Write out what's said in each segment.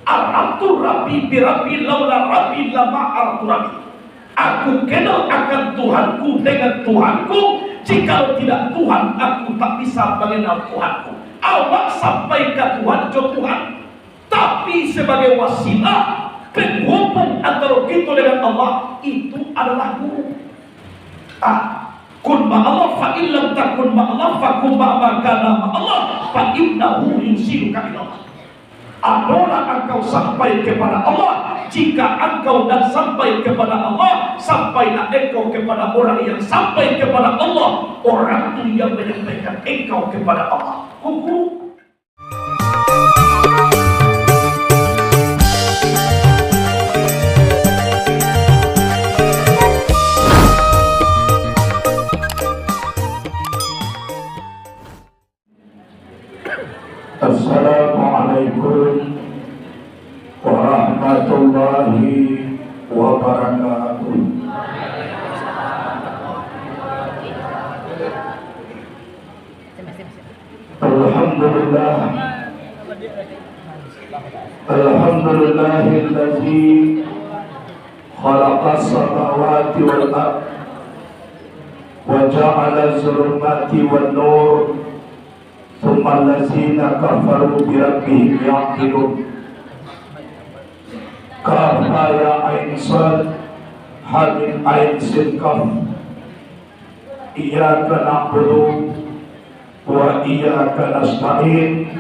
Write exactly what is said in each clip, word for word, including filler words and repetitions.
"Araftu Rabbi bi Rabbi, laula Rabbi lama araftu Rabbi." Aku kenal akan Tuhanku dengan Tuhanku, jikalau tidak Tuhan, aku tak bisa mengenal Tuhanku. Awak sampai ka Tuhan jo Tuhan, tapi sebagai wasilah, penghubung antara kita dengan Allah, itu adalah guru. Ah, kun ma Allah, fa in lam takun ma Allah, fa kun ma ma kana ma Allah, fa innahu yusiluka ila Allah. Adolah engkau sampai kepada Allah. Jika engkau nak sampai kepada Allah, sampailah engkau kepada orang yang sampai kepada Allah. Orang tu yang menyampaikan engkau kepada Allah. Hukum. Assalamualaikum warahmatullahi wabarakatuh. Alhamdulillah. Alhamdulillahillazi khalaqas samawati wal ard wa ja'ala zulumati wan nur. Tsumma allazina kafaru bi rabbihim ya'dilun. Kaf ha ya ain sad, ha mim ain sin kaf. Iyyaka na'budu wa iyyaka nasta'in.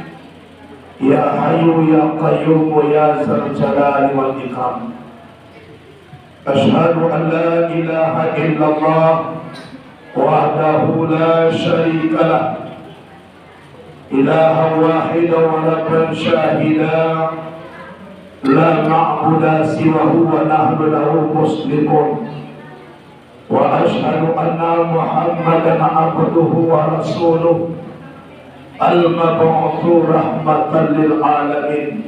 Ya Hayyu ya Qayyum ya Dzal Jalali wal Ikram. Asyhadu an la ilaha illallah wahdahu la syarika lah. Ilahan wahidan wa rabban syahida, la ma'buda siwahu wa nahnu lahu muslimun. Wa asyhadu anna Muhammadan abduhu wa rasuluh, al-mab'utsu rahmatan lil alamin.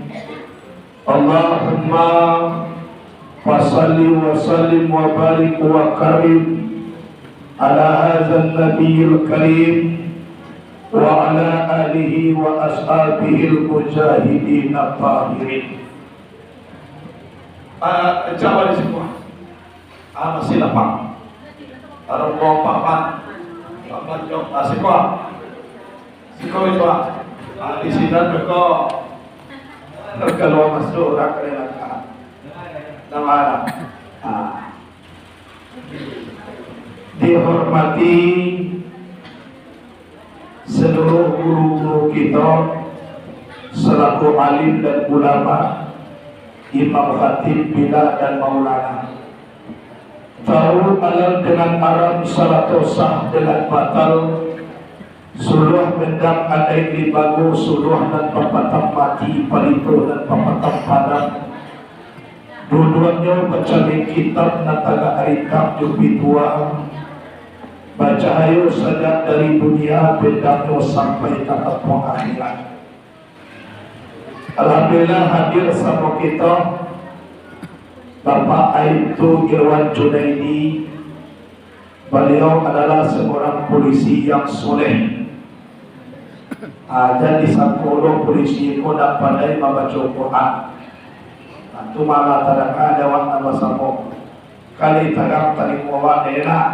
Allahumma fasalli wa sallim wa barik wa karim ala hadzan nabiyil karim wa ala alihi wa ashabihil mujahidin tahirin. Ah, jawab di semua. Ah, masih lapang. Taruh bawah papan. Papan jok. Ah, siko. Siko itu, ah. Ah, di sinan beko. Kalau masuk urang ka dalam. Nama? Ah. Dihormati seluruh guru-guru kita selaku alim dan ulama, imam khatib bila dan maulana. Tahu halal dengan haram, sarato sah dengan batal, suluah mendang adaik limbago, suluah nan bapatang mati, palito nan bapatang padang. Duduaknyo bacaliak kitab nan tagak ritak jo pituah, bacahayo sajak dari dunia, bendangnyo sampai ka kampuang akhirat. Alhamdulillah, hadir samo kito Bapak Aibtu Irwan Junaidi. Baliau adalah seorang polisi yang soleh. Ah, jan disangko doh polisi ko ndak pandai mambaco Quran. Ah, tu malah tadanga dek awak nan basamo. Kali tagang talingo awak dek enak.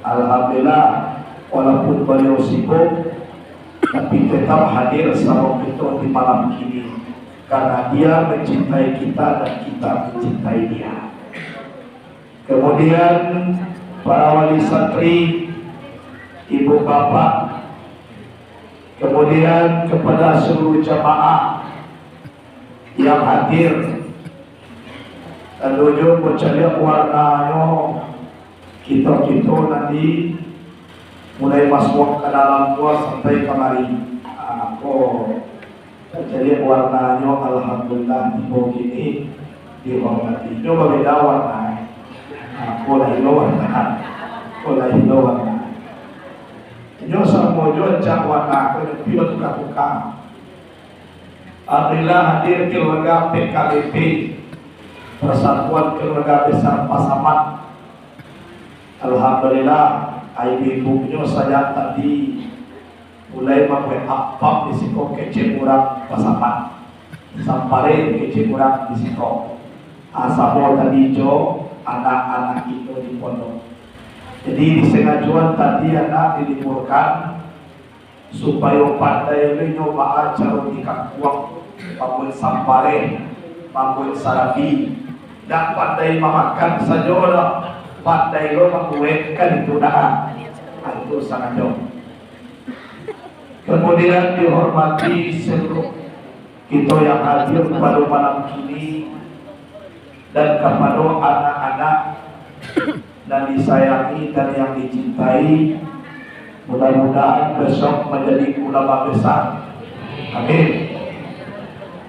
Alhamdulillah, walaupun baliau sibuk, tapi tetap hadir samo kito di malam kini, karena dia mencintai kita dan kita mencintai dia. Kemudian, para wali santri, ibu bapak, kemudian kepada seluruh jamaah yang hadir, tantunyo bacaliak warnanyo, kito-kito nan di mulai masuak ka dalam tu sampai kamari. Ah, ko, bacaliak warnanyo, alhamdulillah, tibo kini dihormati. Nyo babeda warna, eh. Ah, ko lah ilo warna, ko lah ilo warna. Nyo samo jo cak warna, ko nyo pi batuka-tuka. Alhamdulillah, hadir keluarga P K B P, Persatuan Keluarga Besar Pasaman. Alhamdulillah, ibu-ibunyo sajak tadi mulai mambuek apam di siko kecek urang Pasaman. Sampaleh kecek urang di siko. Ah, samo tadi jo anak-anak kito di pondok. Jadi, disengajoan tadi anak diliburkan, supayo pandai lo inyo baa caro dikakuak, mambuek sampaleh, mambuek sarabi. Dak pandai mamakan sajo doh, pandai lo mambuek, kan itu dah. Ah, itu sangajo. Kemudian dihormati seluruh kito yang hadir pado malam kini, dan kapado anak-anak nan disayangi dan yang dicintai, mudah-mudahan besok manjadi ulama besar. Amin.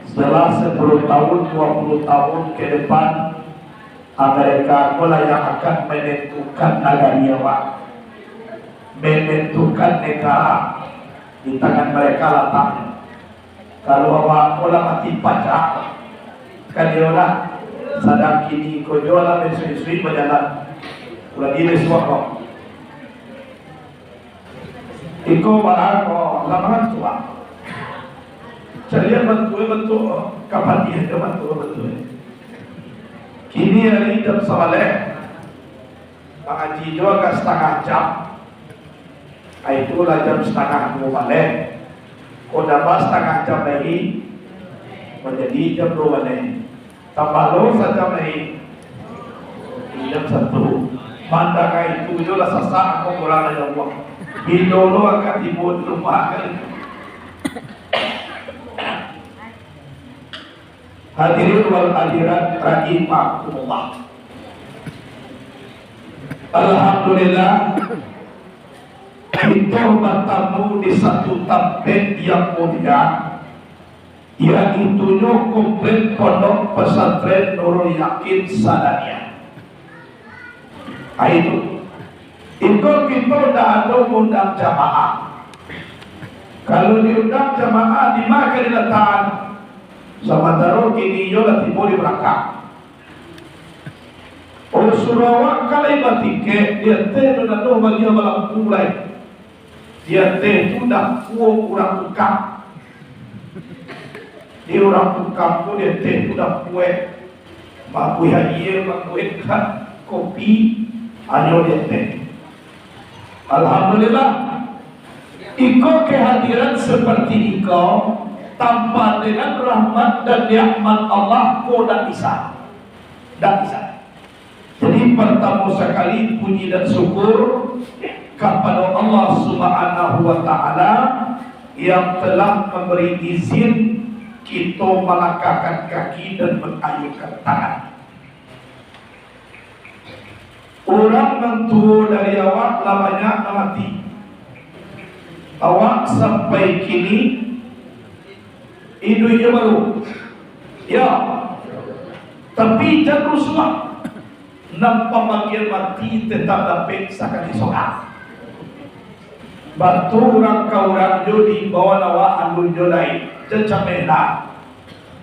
Setelah sepuluh tahun, dua puluh tahun ke depan, mereka ko lah yang akan menentukan nagari awak, menentukan negara, di tangan mereka lataknyo. Kalau awak ko lah mati pacak, kan iyo lah. Sadang kini ko jo lah basuik-suik bajalan. Ulah gilo suak ko. Iko baa ko lah mangantuak. Caliak bantuak, bantuak kapadiah jo bantuak, bantuak. Kini ari jam sabaleh, mangaji jo agak satangah jam. Ai, itulah jam satangah duo baleh. Kok nambah satangah jam lai, manjadi jam duo baleh. Tambah lo sajam lai, jam satu. Mandangai itu jo lah sasak, apo kurang dari Allah. Bilo lo akan tibo di rumah kan? Hadirin wal hadirat rahimakumullah. Alhamdulillah, kito batamu di satu tampek yang mulia, yaitunyo Komplek Pondok Pesantren Nurul Yakin Sadania. Itu. Iko kito ndak ado ngundang jamaah. Kalau diundang jamaah, di ma ka dilatakan? Samantaro kini iyo lah tibo di balakang. Oh, suruah awak ka lai batiket, di ateh tu nanuah bagian balampu lai. Di ateh tu dapua urang tukang. Di urang tukang tu di ateh tu dapua. Mambuek aia, mambuek kopi, hanyo di ateh. Alhamdulillah, iko kehadiran seperti iko, tanpa dengan rahmat dan nikmat Allah ko dak bisa. Dak bisa. Jadi, pertamo sakali, puji dan syukur kapado Allah Subhanahu wa Ta'ala yang telah memberi izin kito malangkahkan kaki dan mengayunkan tangan. Urang nan tuo dari awak lah banyak nan mati. Awak sampai kini iduiknyo baru. Ya. Tapi jan rusuah. Nan pamanggia mati tetap dapek sakali sorak. Batu urang ka urang jo diimbauan awak alun jo lai, jan cameh lah.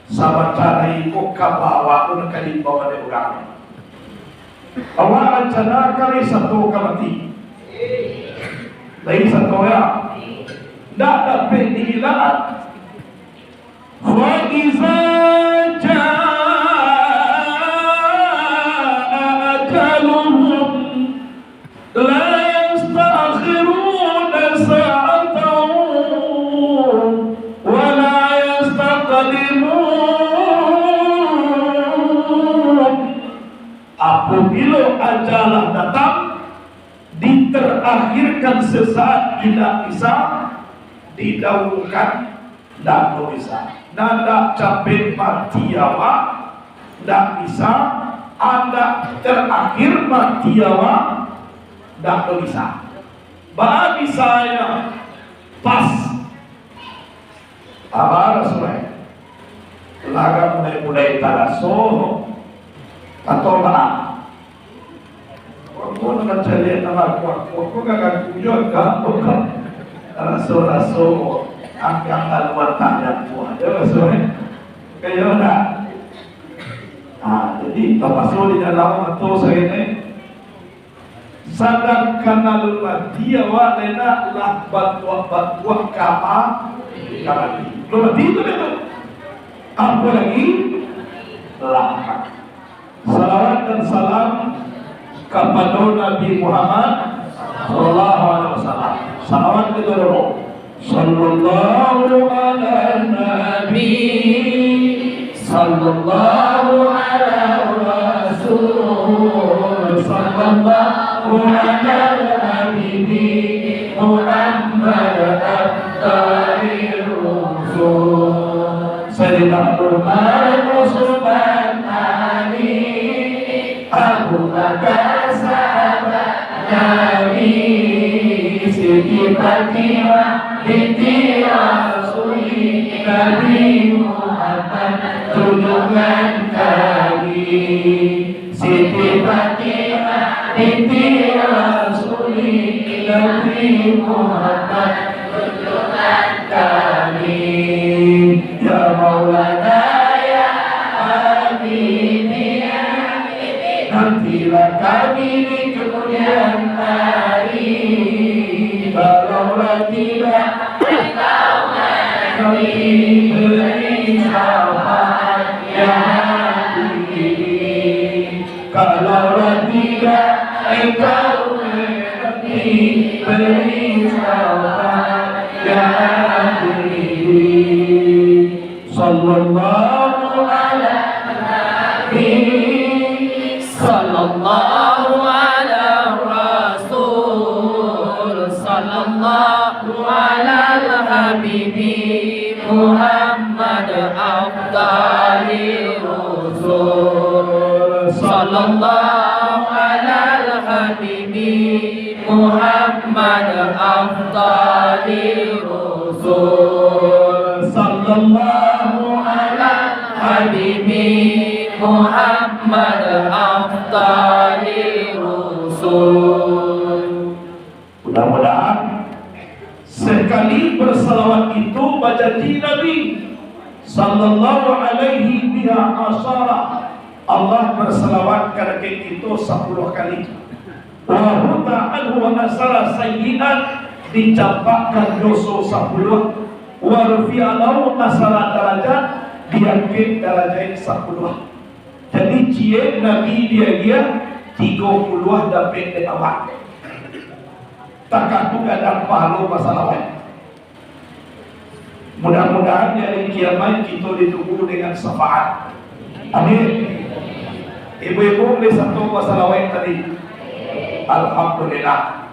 Sabanta lai ko ka bawah tu nan ka diimbau dek urang. Awak rancana ka lai sato ka mati. Lai sato ya. Ndak dapek diilaan. Fa iza jaa ajaluhum la yasta'khiruna sa'atan wa la yastaqdimun. Apabilo ajal lah datang, diterakhirkan sesaat indak bisa, didahulukan ndak bisa. Nan ndak capek mati awak, ndak bisa, andak terakhir mati awak, ndak bisa. Baa bisa ya? Pas. Aba raso, eh? Lah ka mulai-mulai taraso, atau baa? Wah, ko nan mancaliak nan bakuak-kuak ko, ka ngaku juo ka, raso-raso angkang lalu batanya buah jo raso, eh? Kayo ndak? Ah, jadi tapaso di dalam mato saini. Sadangkan alun mati awak, ndak lah batuak-batuak kama, ka mati. Alun mati tu, tu. Apo lagi? Lah. Salawat dan salam kapado Nabi Muhammad sallallahu alaihi wasallam. Salawat kito dulu. Sallallahu ala nabi, sallallahu ala rasul, sallallahu ala habibi Muhammad afdalil rusul. Sayyidina Umar, Usman, Ali, Abu Bakar, sahabat Nabi, Siti Fatimah binti Rasuli, Nabi Muhammad junjungan kami. Siti Fatimah binti Rasuli, Nabi Muhammad junjungan kami. Ya Maulana, ya Habibi, nantilah kami di kemudian hari. Kalaulah tidak, kami beri syafaat, ya Habibi. Kalaulah tidak, engkau nanti beri syafaat, ya Habibi. Sallallahu ala Nabi, sallallahu ala Rasul, sallallahu ala Habibi Muhammad afdalil rusul. Sallallahu ala Habibi Muhammad afdalil rusul. Sallallahu ala Habibi Muhammad afdalil rusul. Mudah-mudahan sakali basalawat itu bajanji Nabi sallallahu alaihi biha asyara, Allah basalawat ka dakek kito sapuluah kali. Wa huta anhu asyara sayyi'at, dicampakkan doso sapuluah. Wa rufi'a lahu asyara darajat, diangkek darajaik sapuluah. Jadi, ciek Nabi diagiah, tigo puluah dapek dek awak. Takah tu gadang pahalo basalawat. Mudah-mudahan di hari kiamat kito ditunggu dengan syafaat. Amin. Ibu-ibu, boleh satu basalawat tadi? Alhamdulillah.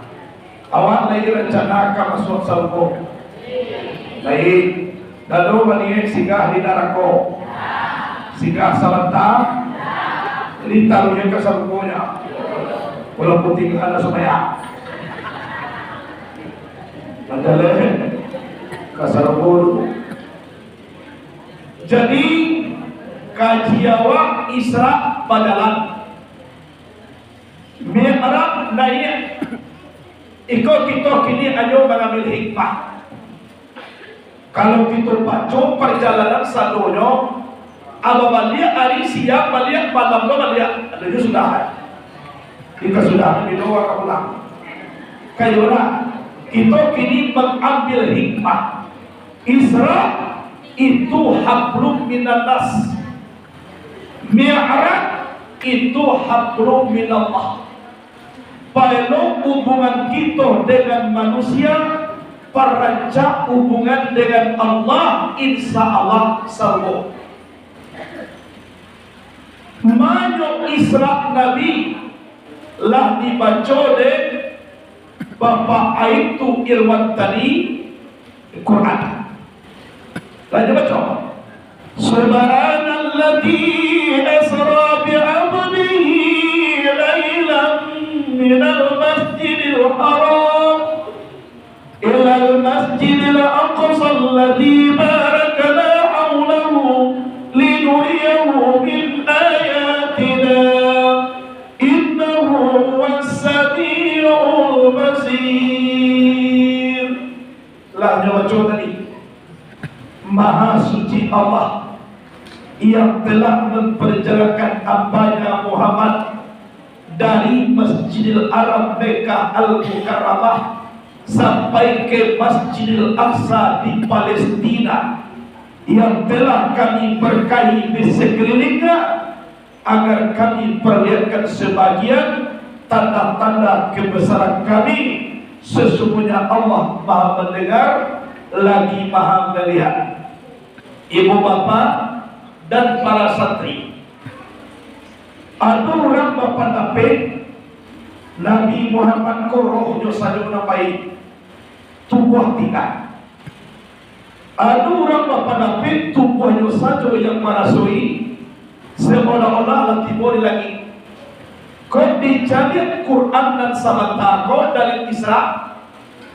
Awak lai rancana ka masuak sarugo? Lai. Lalu baniaik singgah di narako? Singgah sabanta? Jadi taruihkan sarugonyo. Walaupun tingga ado sumbayang. Majaleh ka sarugo dulu. Jadi, kaji awak Isra bajalan. Mi'raj naiak. Iko kito kini ayo mangambil hikmah. Kalau kito baco parjalanan sadonyo, abah baliak ari siang, baliak malam lo baliak, ado juo sudah. Jika sudah, bilo ka pulang. Kayolah, kito kini mangambil hikmah. Isra itu hablum minannas. Mi'raj itu hablum minallah. Paelok hubungan kito dengan manusia, parancak hubungan dengan Allah, insya Allah sarugo. Manyo Isra Nabi lah dibaco dek Bapak Aibtu Irwan tadi, Quran. Lanjut baco. Subhanalladzi asra bi 'abdihi lailan minal masjidil haram ilal masjidil aqsa alladzi barakna haulahu linuriyahu min ayatina, innahu huwas sami'ul basir. Lah nyo baco tadi, Maha Suci Allah yang telah memperjalankan hamba-Nya Muhammad dari Masjidil Haram Mekah Al-Mukarramah sampai ke Masjidil Aqsa di Palestina. yang telah kami berkahi di sekelilingnya, agar kami perlihatkan sebagian tanda-tanda kebesaran kami. Sesungguhnya Allah Maha Mendengar, lagi Maha Melihat. Ibu bapak dan para santri, ado urang bapandapek Nabi Muhammad ko rohnyo sajo nan baiak, tubuah tingga. Ado urang bapandapek tubuahnyo sajo yang marasoi, seolah-olah lah tibo di langik. Kok dicaliak Quran nan sabanta ko dalil Isra,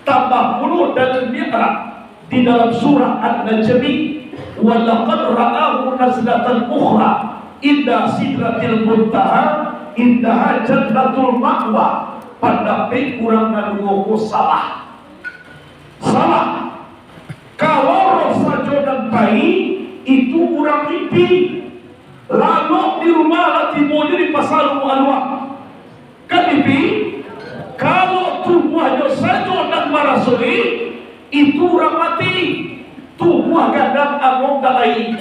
tambah pulo dalil Mi'raj di dalam surah An-Najmi, "Wa laqad ra'ahu nazlatan ukhra inda sidratil muntaha, indaha jannatul ma'wa." Pandapek urang nan duo ko salah. Salah. Kalau roh sajo nan pai, itu urang mimpi. Lalok di rumah lah tibo di pasar Aluak. Kan mimpi? Kalau tubuahnyo sajo nan marasoi, itu urang mati. Tubuah gadang angok dak lai.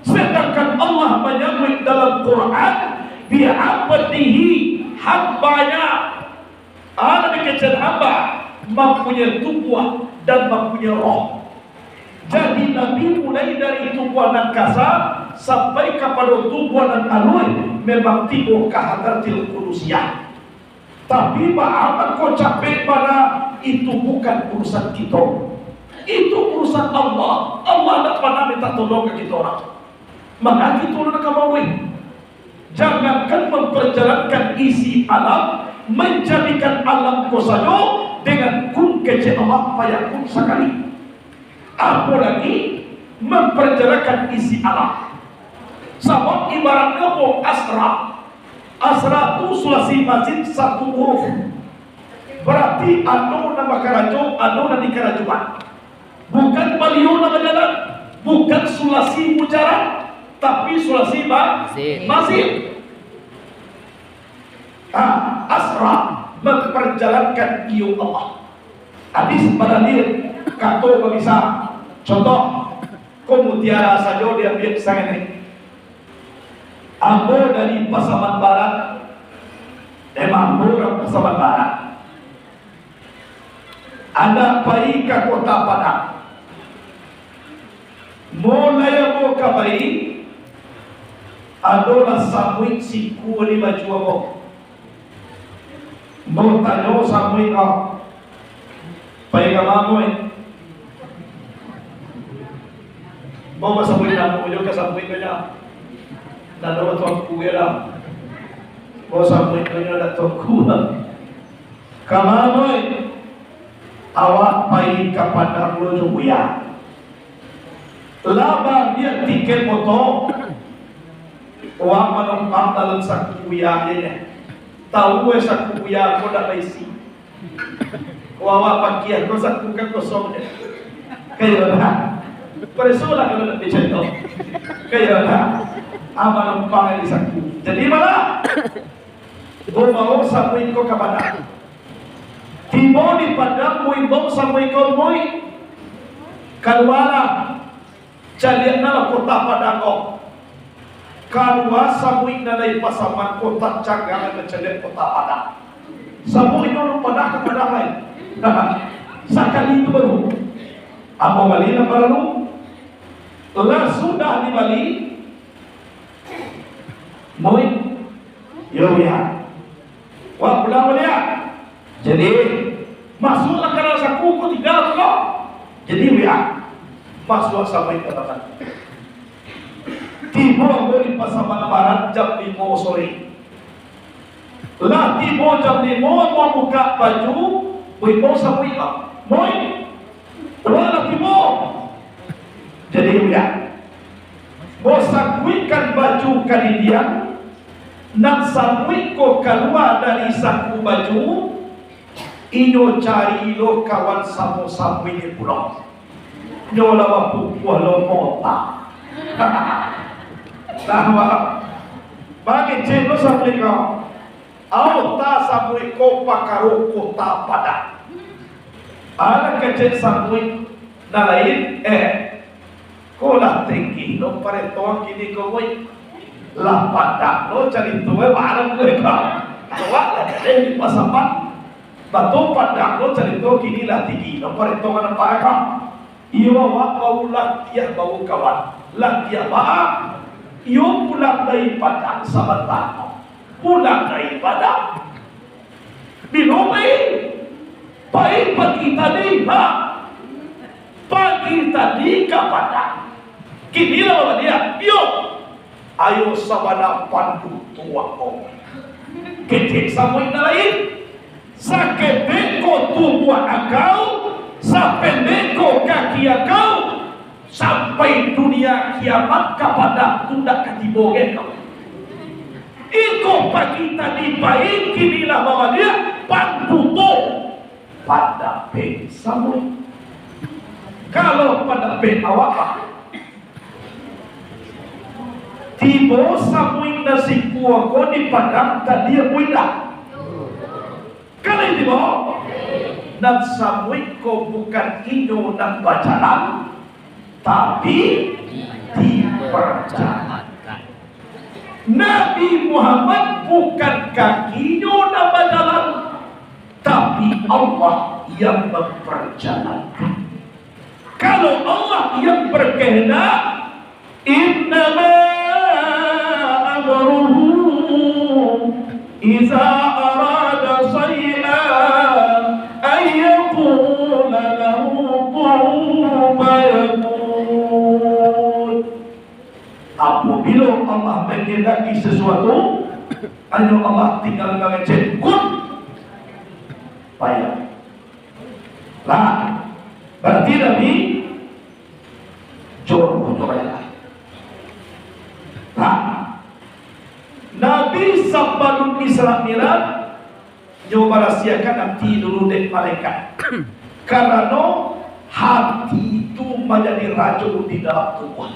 Sedangkan Allah manyabuik dalam Quran, "Bi abdihi", hambanya. Anak kecil hamba mampunyai tubuah dan mampunyai roh. Jadi, Nabi mulai dari tubuah nan kasa sampai kapado tubuah nan aluih, memang tibo ka hadratil qudusiyah. Tapi, baa mangko capek bana, itu bukan urusan kito. Itu urusan Allah. Allah ndak panah minta tolong ka kito urang. Mangko kito urang ka mauih. Jangankan memperjalankan isi alam, menjadikan alam ko sajo dengan kun kecek Allah fayakun sakali. Apolagi memperjalankan isi alam. Sabab ibaratnyo ko asra. Asra tu sulasi mazid satu huruf. Barati ado nan bakarajo, ado nan dikarajoan. Bukan baliau nan bajalan, bukan sulasi mujarad, tapi sulasi ma-, mazid. Mazid. Ah, asra, memperjalankan iyo Allah. Hadis badalil, kato babisa. Contoh, ko mutiara sajo diambiak sangenek. Ambo dari Pasaman Barat, emang ambo urang Pasaman Barat. Andak pai ka Kota Padang. Mulai ambo ka pai, adolah samuik sikua di baju ambo. Ambo tanyo samuik ko, "Pai ka ma, Muik?" Ambo basamuik namo jo ka samuik ko nyo. Ndak ado tuangku yo lah. Ambo samuik ko nyo ndak tuangku lah. "Ka ma, Muik?" "Awak pai ka Padang lo jo Buya." Lah baliak tiket moto, awak manumpang dalam saku Buya je nyo. Tahu eh saku Buya ko dak baisi. Awak pakiah ko saku kan kosong je. Kayo lah. Pareso lah kalau nak dicontoh. Kayo lah. Ah, manumpang di saku. Jadi malah, ambo bawo samuik ko ka Padang. Tibo di Padang, ambo imbau samuik ko, "Muik, kalualah, caliaklah Kota Padang ko." Kalua samuik nan dari Pasaman ko, tacangang mancaliak Kota Padang. Samuik inyo alun panah ka Padang lai. Sakali itu baru. Ambo bali nan balalu. Lah sudah dibali, "Muik." "Yo, Buya." "Wak pulang baliak." "Jadi, masuaklah ka dalam saku ko tiga tu lo." "Jadi, Buya." Masuak samuik ka dalam saku. Tibo ambo di Pasaman Barat jam limo sore. Lah tibo jam limo, ambo bukak baju, ambo imbau samuik ko, "Muik, awak lah tibo." "Jadi, Buya." Ambo sakuikkan baju ka dindiang, nan samuik ko kalua dari saku baju, inyo cari lo kawan samo-samo inyo pulo. Nyo lah bapupuah lo mota. Lah, ba-, bangecek lo samuik ko. Au, ta samuik ko pakaro Kota Padang. Alah kecek samuik nan lain, eh, Ko lah tinggi lo pareto kini ko, boy. Lah padang lo carito, eh, barang gue ka. Awak lah jadi di pasaman. Batua padang lo carito kini lah tinggi lo pareto nan parakam. Iyo awak baru latiah baru kawan. Latiah baa? Iyo pulang dari padang sabanta. Pulang dari padang. Bilo pai? Pai pagi tadi, ha? Pagi tadi ka padang. Kini lah babaliak. Iyo. Ayo sabana pandu tuak ko. Ketek samuik nan lain. Saketek ko tubuah angkau, sapendek ko kaki angkau, sampai dunia kiamat ka padang tu ndak ka tibo ge kau. Iko pagi tadi pai, kini lah babaliak, pandu tuak. Padapek samuik. Kalau padapek awak, Pak, tibo samuik nan sikua ko di padang tadi, apo indak? Kalau tibo, nan samuik ko bukan inyo nan bajalan, tapi diperjalankan. Nabi Muhammad bukan kakinyo nan bajalan, tapi Allah yang memperjalankan. Kalau Allah yang berkehendak, innama amruhu iza arada syai'an an yaqula lahu kun fayakun. Apabila Allah menghendaki sesuatu, hanya Allah tinggal mangecek, kun, fayakun. Lah, berarti Nabi jauh tu banyak. Nah, Nabi sabalun Isra Mi'raj, nyo barasiahkan ati dulu dek malaikat. Karano hati tu manjadi rajo di dalam tubuah.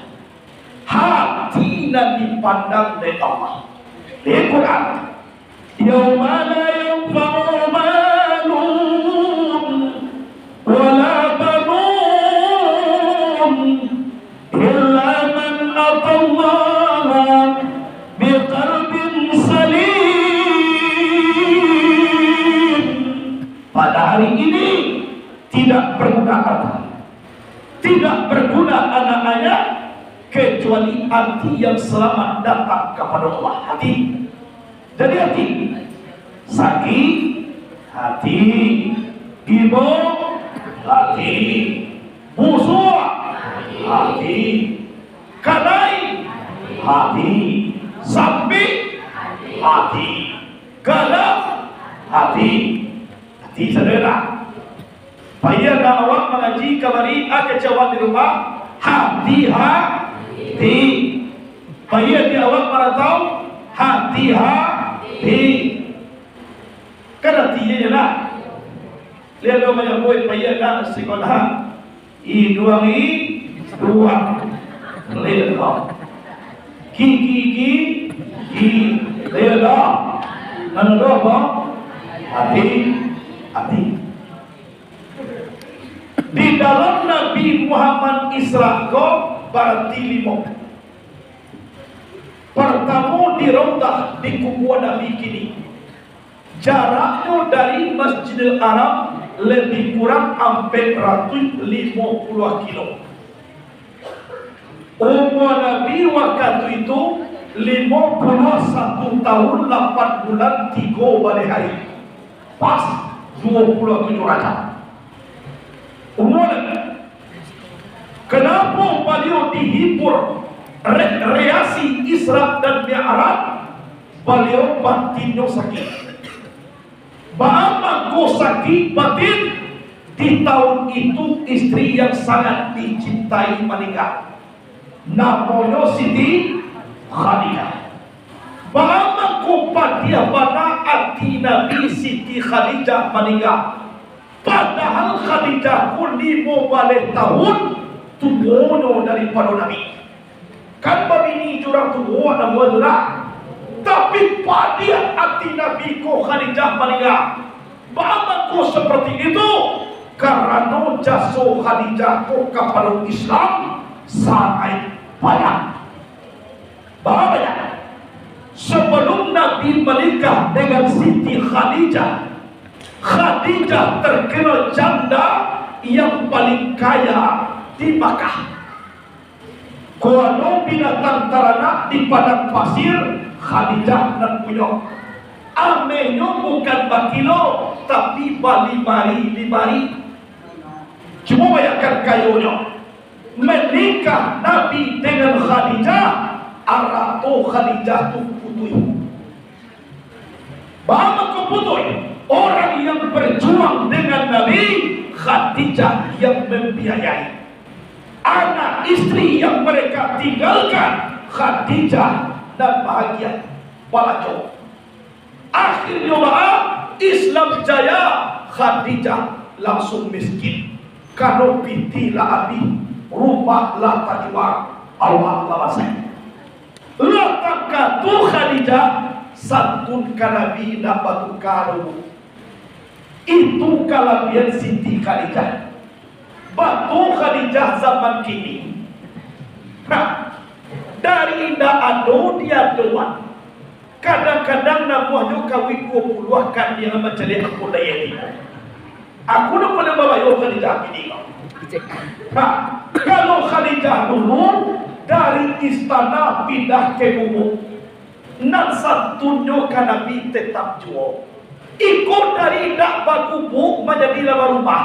Hati nan dipandang dek Allah. Di Quran, yauma la yanfa'u malun wala banun illa man atallaha biqalbin salim. Pada hari ini tidak berguna harta, tidak berguna anak-anak, kecuali hati yang selamat datang kepada Allah. Hati. Jadi hati. Sakik, hati. Gibok, hati. Busuak, hati. Kanai, hati. Sampik, hati. Galak, hati. Hati sadera. Payah ka awak mangaji kamari, ah, kecek awak di rumah, hati-hati. Payah di awak marantau, hati-hati. Kan hati je lah. Lihat dong banyak murid payah ka sikolah. Iduang i, duang. Lihat dong. Gigi, gigi. Lihat dong. Nan dua apa? Hati, hati. Di dalam Nabi Muhammad Isra ko barati limo. Partamo di Raudah, di kubua Nabi kini. Jaraknyo dari Masjidil Haram lebih kurang ampek ratuih limo puluah kilo. Umua Nabi wakatu itu limo puluah satu tahun, lapan bulan, tigo baleh hari. Pas duo puluah tujuah Rajab. Umua Nabi. Kenapo Baliau dihibur, re-, reaksi Isra dan Mi'raj? Baliau batinnyo sakik. Baa mangko sakik batin? Di tahun itu, istri yang sangat dicintai maningga. Namonyo Siti Khadijah. Baa mangko padiah bana ati Nabi Siti Khadijah maningga? Padahal Khadijah ko limo baleh tahun tuonyo daripado Nabi. Kan babini jo urang tuo, namuah tu dah. Tapi padiah ati Nabi ko Khadijah maningga. Baa mangko saperti itu? Karano jaso Khadijah ko kapado Islam, Sangaik banyak. Banyak. Sebelum Nabi menikah dengan Siti Khadijah, Khadijah terkenal janda yang paling kaya di Makkah. Kalau binatang taranak di padang pasir, Khadijah nan punyo. Amehnyo bukan bakilo, tapi balimari-limari. Cubo bayangkan kayonyo. Menikah Nabi dengan Khadijah, arato Khadijah tu putuih. Baa mangko putuih? Orang yang berjuang dengan Nabi, Khadijah yang membiayai. Anak istri yang mereka tinggalkan, Khadijah nan bahagian balaco. Akhirnyo baa? Islam jaya, Khadijah langsung miskin. Kano pitih lah abih, rumah lah tajua, awak lah basai. Lah takah tu Khadijah, santun ka Nabi ndak batuka doh, Bu. Itu kalabiahan Siti Khadijah. Batua Khadijah zaman kini, nah, dari indak ado diadoan. Kadang-kadang namuahnyo kawin duo puluah kan yang mancaliak angkot dayah tiko. Aku nak pernah babayo Khadijah bini kau. Nah, kalau Khadijah dulu dari istana pindah ka gubuk, nan santunnyo ka Nabi tetap juo. Iko dari indak bagubuk manjadi lah barubah.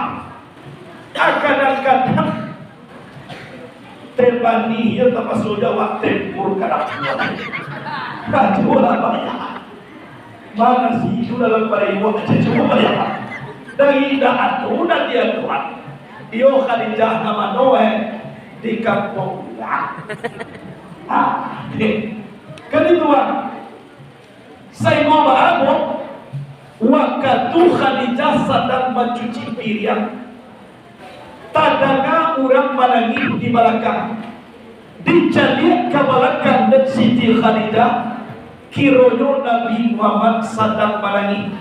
Kadang-kadang teh manih iyo tapaso jo awak tempur ka dapua. Aduh lah banyak. Mana si itu dalam pariwak aja cubo bayangkan. Dari indak ado nan diadoan. Iyo Khadijah nan mano, eh, di kampuang urang. Ah, deh. Kan itu, ah. Sainggo baapo? Wakatu Khadijah sadang mancuci piriang, tadanga urang manangih di balakang. Dicaliak ka balakang dek Siti Khadijah, kironyo Nabi Muhammad sadang manangih.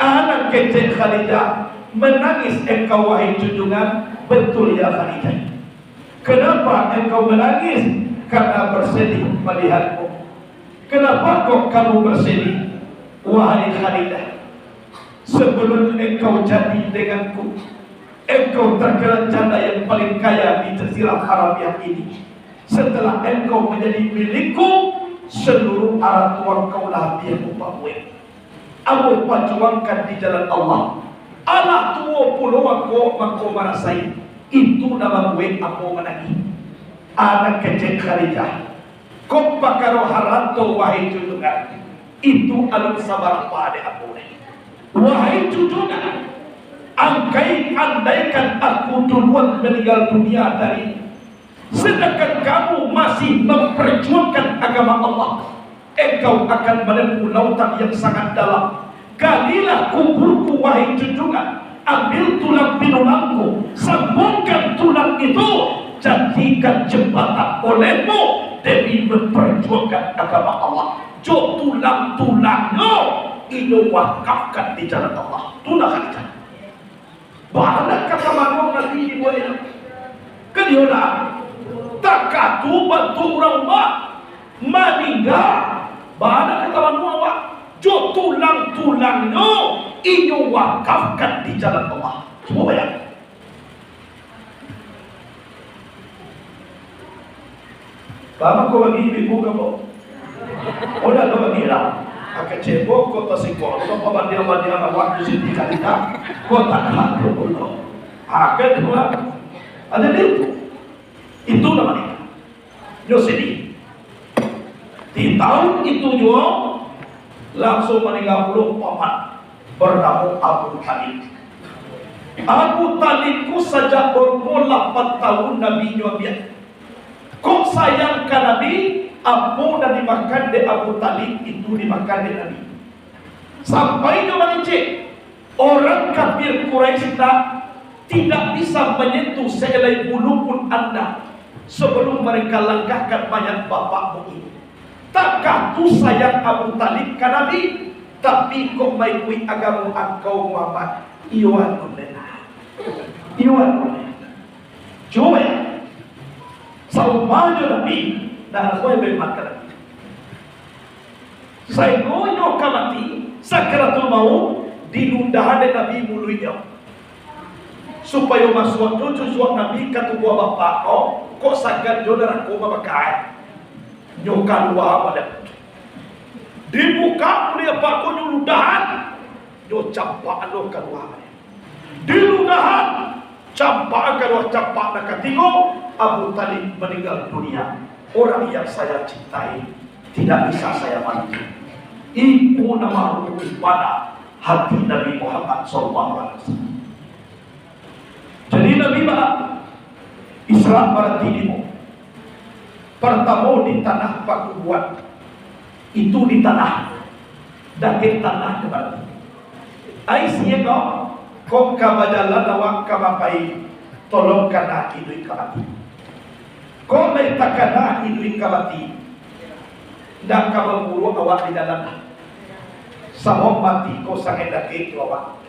Anak kecek Khadijah, "Manangih engkau, wahai junjungan?" "Betul, ya Khadijah." "Kenapa engkau menangis?" "Karena bersedih melihatmu." "Kenapa kok kamu bersedih, wahai Khadijah? Sebelum engkau jadi denganku, engkau terkenal janda yang paling kaya di Jazirah Arabiah ini. Setelah engkau menjadi milikku, seluruh arato engkau lah ambiak babuek. Ambo pajuangkan di jalan Allah. Alah tuo pulo angkau mangko marasai, itu nan mambuek ambo manangih." Anak kecek Khadijah, "Kok pakaro harato, wahai junjungan, itu alun sabarapa dek ambo lai." "Wahai junjungan, angkai andaikan aku duluan meninggal dunia dari, sedangkan kamu masih memperjuangkan agama Allah, engkau akan menempuh lautan yang sangat dalam. Galilah kuburku, wahai junjungan, ambil tulang pinulangku, sambungkan tulang itu, jadikan jembatan olehmu demi memperjuangkan agama Allah. Jo tulang-tulangnyo inyo wakafkan di jalan Allah." Tu lah Khadijah. Bana kata manuang Nabi dibuek inyo. Kan iyo lah. Takah tu bantuak urang rumah. Maningga. Bana kata manuang awak. Jo tulang-tulangnyo inyo wakafkan di jalan Allah. Cubo bayangkan. Baa mangko bagi ibu-ibu ka ambo? Oh, dak ado bagi lah. Kecek ambo kok tasingguang, kok pabandiang-bandiangan awak di Siti Khadijah, kok tak ado pulo. Ha, kan, tuan? Ado di itu. Itu namonyo. Nyo sini. Di tahun itu juo, langsuang maningga pulo paman banamo Abu Thalib. Abu Thalib ko sajak baumua lapan tahun Nabi nyo ambiak. Kok sayang ka Nabi, apo nan dimakan dek Abu Thalib, itu dimakan dek Nabi. Sampai nyo mangecek, orang kafir Quraisy tak, tidak bisa menyentuh sehelai bulu pun anda sebelum mereka langkahkan mayat bapakmu ini. Takah tu sayang Abu Thalib ka Nabi, tapi kok maikuik agamo angkau Muhammad, iyo anu len. Iyo anu len. Cubo ya, Saumah jo Nabi, nan amuah baiman ka Nabi. Sainggo inyo ka mati, sakaratul maut, diludahan dek Nabi muluiknyo. Supayo masuaknyo cucuak Nabi ka tubuah bapak ko, kok sagan jo narako mambaka. Nyo kalua baliak. Dibuka muluik bapak ko, nyo ludahan, nyo campak lo kalua. Diludahan, campak kalua, campak nan katigo, Abu Thalib maninggal dunia. Orang yang saya cintai tidak bisa saya mandi. Iko nan maruih pado hati Nabi Muhammad sallallahu alaihi wasallam. Jadi Nabi ba-, Isra barati di ma? Partamo di tanah pakubuan. Itu di tanah, dakek tanah tu barati. Ai sia ko, kok ka bajalan awak ka mapai, tolong kana iduik ka mati. Kok lai takana iduik ka mati, ndak ka baburuak awak di jalan. Sabab mati ko sangaik dakek jo awak.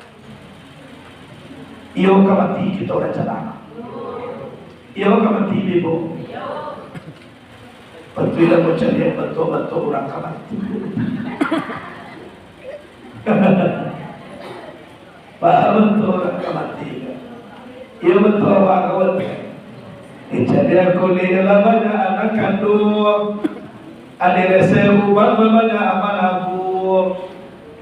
Iyo ka mati kito rancana. Iyo ka mati, Ibu. Patuiklah mancaliak bantuak-bantuak urang ka mati. Paham bantuak urang ka mati? Iyo, bantuak urang ka mati. Dicaliak kulik lah banyak anak kanduang. Ade resek uban lah banyak anak manabuang.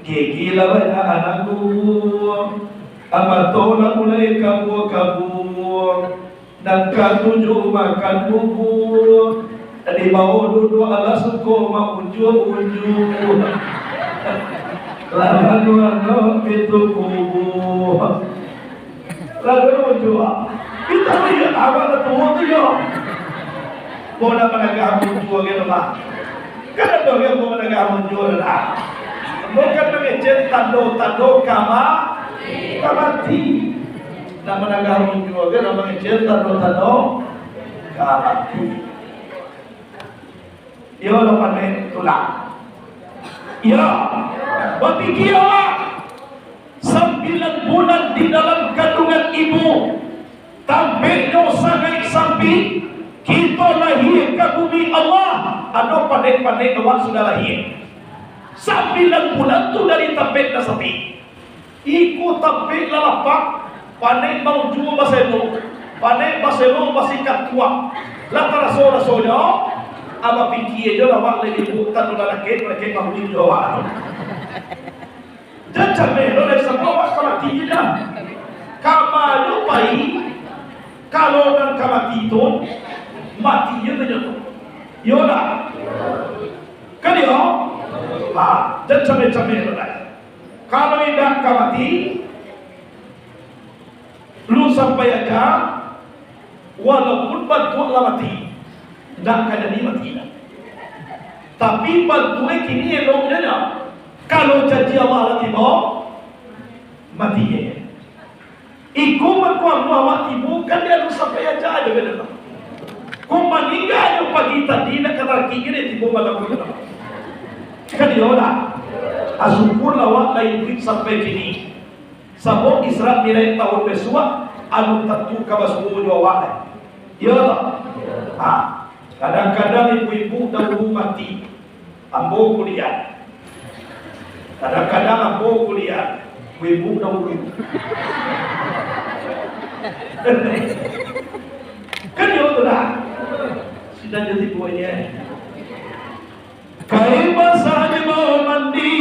Gigi lah banyak anak guguang. Mato lah mulai kabuang-kabuang. Nan katuju makan bubur, di bawah duduak alah suko maunjuak-unjuak. Lah anu-anu pintu kubur. Lah anu unjuak. Kita lihat awak dah tua tu yo. Mau nak managah unjuak gitu, Pak. Kan ado urang managah unjuak lah. Bukan mangecek tando-tando kama-, kamati. Nak managah unjuak, kan nak mangecek tando-tando kamati. Iyo lah, pandai tulak. Iyo. Bapikialah. Sambilan bulan di dalam kandungan ibu, tampeknyo sangaik sampik, kito lahia ka bumi Allah, ado pandai-pandai awak sudah lahia. Sambilan bulan tu dari tampek nan sampik. Iko tampek lah lapang, pandai maunjuak baselo, pandai baselo basikat kuak. Lah taraso-rasonyo, abah pikia jo lah awak lai ibu, tando lah dakek, dakek maunjuak jo awak. Jan cameh lo, dari sabab awak ka mati je dah. Kama nyo pai, kalau nan ka mati tu, mati je tu nyo tu. Iyo dak? Kan iyo? Ha, jan cameh-cameh lo dah. Kalau indak ka mati, lu sampai aja, walaupun bantuak lah mati, ndak ka jadi mati lah. Tapi bantuak kini eloknyo nyo, kalau janji Allah lah tibo, mati je. Iko mako amuah awak tibo, kan dia lu sampai aja aja beda lah. Kok maningga aja pagi tadi, nak ka tarkik ni tibo malam tu lah. Kan iyo lah. Ah, syukurlah awak lah iduik sampai kini. Sabab Isra Mi'raj tahun bisuak, alun tantu ka basuo jo awak lai. Iyo toh? Ha, kadang-kadang ibu-ibu dahulu mati, ambo kuliah. Kadang-kadang ambo kuliah, ibu-ibu dahulu. Kan iyo tu dah. Sudah jadi buahnya. Kain basah dibawa mandi,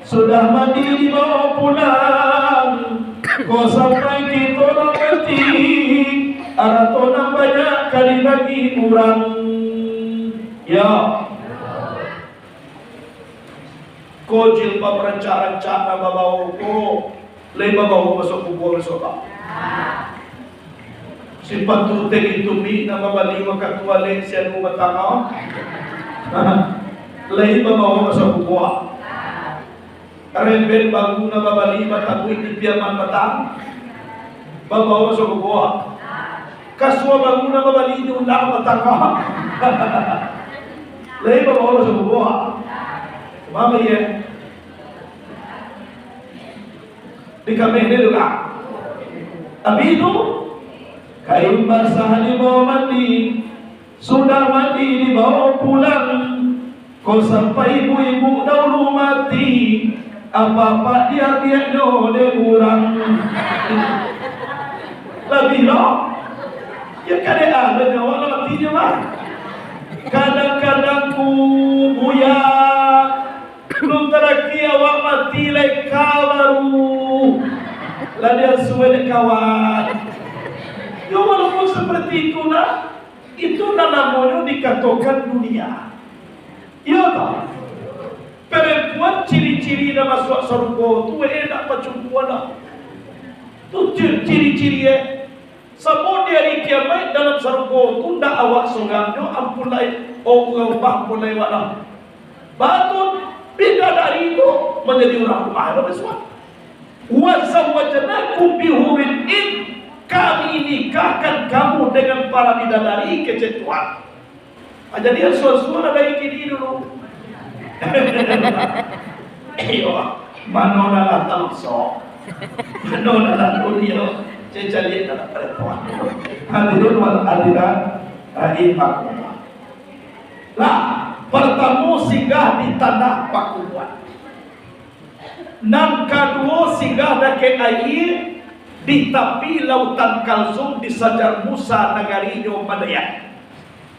sudah mandi dibawa pulang. Kok sampai kito lah mati, arato nan banyak ka dibagi urang. Yo. Ko jilbab rancak-rancak nan babawo ko, lai babawo masuak kubua bisuak ko? Sipatu teh tumik nan babali makatua lek sianu batang ko, lai babawo masuak kubua? Reben baru nan babali batabuik di Piaman batang, babawo masuak kubua? Kasua baru nan babali di Undang batang ko, lai babawo masuak kubua? Mama ye. Di kameh ni tu lah. Tapi itu, Kain basah dibao mandi, sudah mandi dibao pulang. Ko sampai ibu-ibu daulu mati, apak-apak diambiaknyo dek urang. Labiah lo, yo kadek ado nyawa lah matinyo mah. Kadang-kadang ku buya, Lun taraki awak mati lai ka baru. Lah diasuah dek kawan. Yo, walaupun seperti itu nah, itu nan namonyo dikatokan dunia. Iyo toh? Perempuan ciri-ciri nan masuak sarugo tu, eh, nak pacumbuan lah. Tu ciri-ciri, eh. Samo di ari kiamaik dalam sarugo tu ndak awak sorang nyo, ampun lai, oh, urang rumah pun lai awak lah. Batun, bidadari tu manjadi urang rumah lo bisuak. "Wa zawwajnakum bi hurin in," Kami nikahkan kamu dengan para bidadari, kecek Tuhan. Ah, jadi, asuah-asuah lah dari kini dulu. Iyo, mano nan lah talonsok, mano nan lah kuliah, cecaliak dalam perempuan. Hadirin wal hadirat rahimakumullah. Lah, partamo singgah di tanah pakubuan. Nan kaduo, singgah dakek aia di tapi Lautan Kalzum, disajar Musa nagarinyo Madian.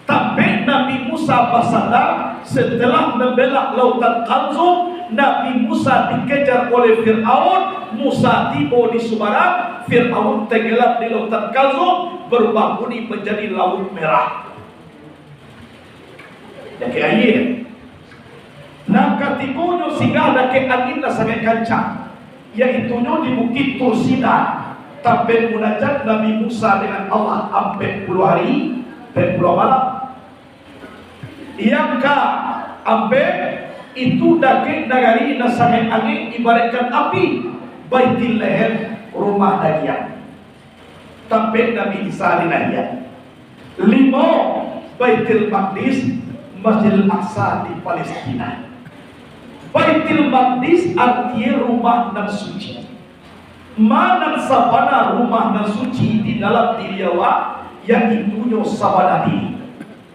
Tampek Nabi Musa basandar, setelah mambelak Lautan Kalzum, Nabi Musa dikejar oleh Firaun, Musa tibo di subarang, Firaun tenggelam di Lautan Kalzum, berubah bunyi menjadi Laut Merah. Dakek aia. Nan katigonyo singgah dakek angin nan sangaik kancang, yaitunyo di Bukik Tursina, tampek munajat Nabi Musa dengan Allah ampek puluah hari, ampek puluah malam. Yang kaampek, itu dakek nagari nan sangaik angin, ibaratkan api, Baitul Laham, rumah dagiang. Tampek Nabi Isa dilahian. Limo, Baitul Maqdis, Masjidil Aqsa di Palestina. Baitul Maqdis artinyo rumah nan suci. Ma nan sabana rumah nan suci di dalam diri awak, yaitunyo sabana diri.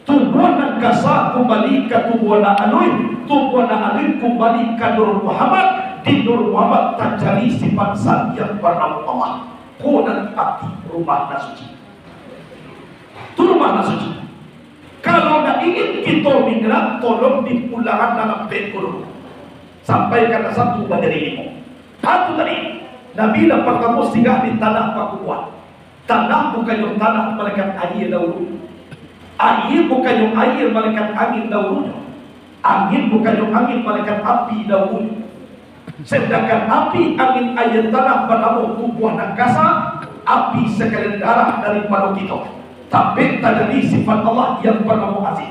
Tubuah nan kasa kumbali ka tubuah nan aluih, tubuah nan aluih kumbali ka Nur Muhammad, di Nur Muhammad tajali sifat zat yang barnamo Allah. Ko nan arti rumah nan suci. Tu rumah nan suci. Kalau nak ingin kito mi'raj, tolong dipulangan nan ampek ko dulu. Sampai ka nan satu manjadi limo. Satu tadi, Nabi nan partamo singgah di tanah pakubuan. Tanah bukannyo tanah, malaikat aia dahulu. Aia bukannyo aia, malaikat angin dahulunyo. Angin bukannyo angin, malaikat api dahulunyo. Sadangkan api, angin, aia, tanah banamo tubuah nan kasa, api sakalian darah daripado kito. Tapi tajadi sifat Allah yang banamo Aziz.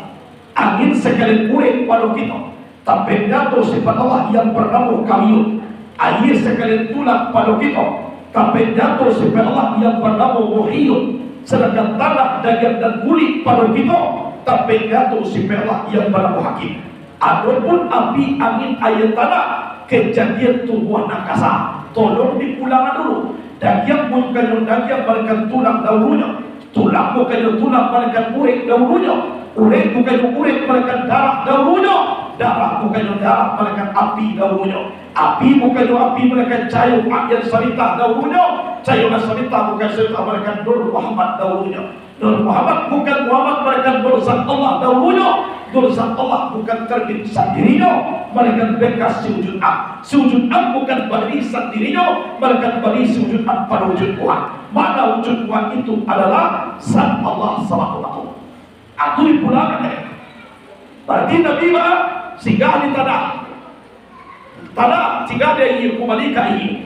Angin sakalian urek pado kito, tapi nyato sifat Allah yang banamo Qawiyyun. Aia sakalian tulang pado kito, tapi nyato sifat Allah yang banamo Muhyiyyun. Sadangkan tanah, dagiang, dan kulik pado kito, tapi nyato sifat Allah yang banamo Hakim. Adopun api, angin, aia, tanah, kajadian tubuah nan kasa, tolong dipulangan dulu. Dagiang bukannyo dagiang, malaikat tulang dahulunyo. Tulang bukannyo tulang, malaikat urek dahulunyo. Urek bukannyo urek, malaikat darah dahulunyo. Darah bukannyo darah, malaikat api dahulunyo. Api bukannyo api, malaikat cayo nan sabitah dahulunyo. Cayo nan sabitah bukan sabitah, malaikat Nur Muhammad dahulunyo. Nur Muhammad bukan Muhammad, malaikat Nur Zat Allah dahulunyo. Nur Zat Allah bukan terbit sandirinyo, malaikat bekas si Wujud Am. Si Wujud Am bukan bari sandirinyo, malaikat bari si Wujud Am pado wujud Tuhan. Mana wujud Tuhan itu adalah Zat Allah Subhanahu wa Ta'ala. Itu dipulangan. Berarti Nabi ba singgah di tanah. Tanah, singgah di aia, kumbali ka aia.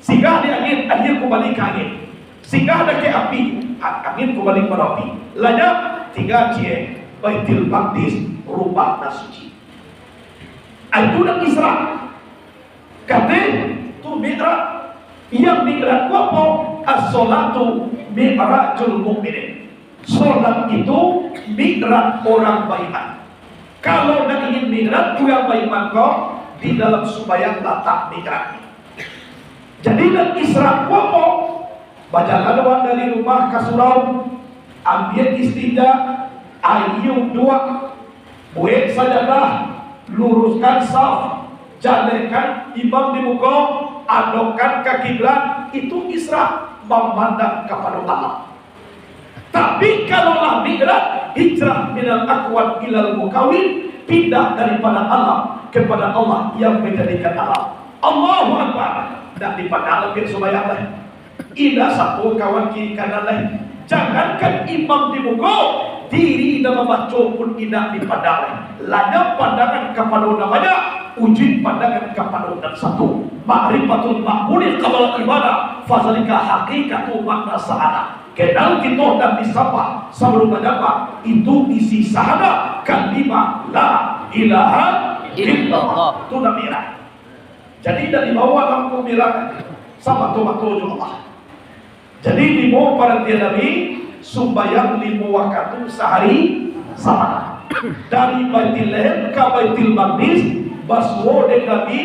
Singgah di angin, aia kumbali ka angin. Singgah dakek api, a-, angin kumbali ka api. Lah nyo, tingga ciek Baitul Maqdis, rumah nan suci. Itu nan Isra. Kato tu Mi'raj. Yang Mi'raj tu apo? As-sholatu mi'rajul mu'minin. Sholat itu mi'raj orang baiman. Kalau nak ingin mi'raj urang baiman ko, di dalam sumbayang latak mi'raj. Jadi, nan Isra ko apo? Bajalan awak dari rumah ka surau, ambiak istinja, aia uduak, buek sajadah, luruskan saf, jalehkan imam di muko, adokkan ka kiblat, itu Isra, mamandang kapado alam. Tapi kalau lah Mi'raj, hijrah minal akwani ilal mukawin, pindah daripada alam kepada Allah yang menjadikan alam. Allahu Akbar. Ndak dipandang lagi sumbayang lai. Indak sapo kawan kiri kanan lai. Jangankan imam di muko, diri nan mambaco pun indak dipandang lai. Lanyap pandangan kapado nan banyak, ujuik pandangan kapado nan satu. Ma'rifatul ma'budi qabla ibadah, fazalika haqiqatu makna sa'adah. Kenal kito dan disapa sabalum manyambah, itu isi sahada kalimah la ilaha illallah. Illallah. Tu Nabi lah. Jadi dari bawah lampu merah, samato-mato jo Allah. Jadi limo paratian Nabi, sumbayang limo wakatu sahari samalam. Dari Baitul Laham ka Baitul Maqdis, basuo dek Nabi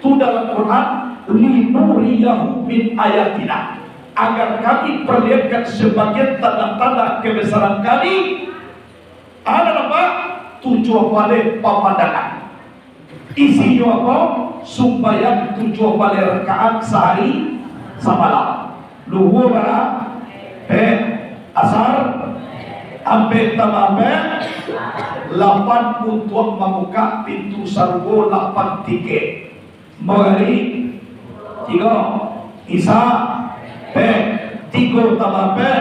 tu dalam Quran, "Linuriyahu min ayatina." Agar Kami perlihatkan sebagian tanda-tanda kebesaran Kami. Ado nampak? Tujuah baleh pamandangan. Isinyo apo? Sumbayang tujuah baleh rakaat sahari samalam. Luhua bara? Ampek. Asar? Ampek tambah ampek? Lapan. Untuak mambukak pintu sarugo, lapan tikek. Magrib, tigo. Isya, ampek. Tigo tambah ampek,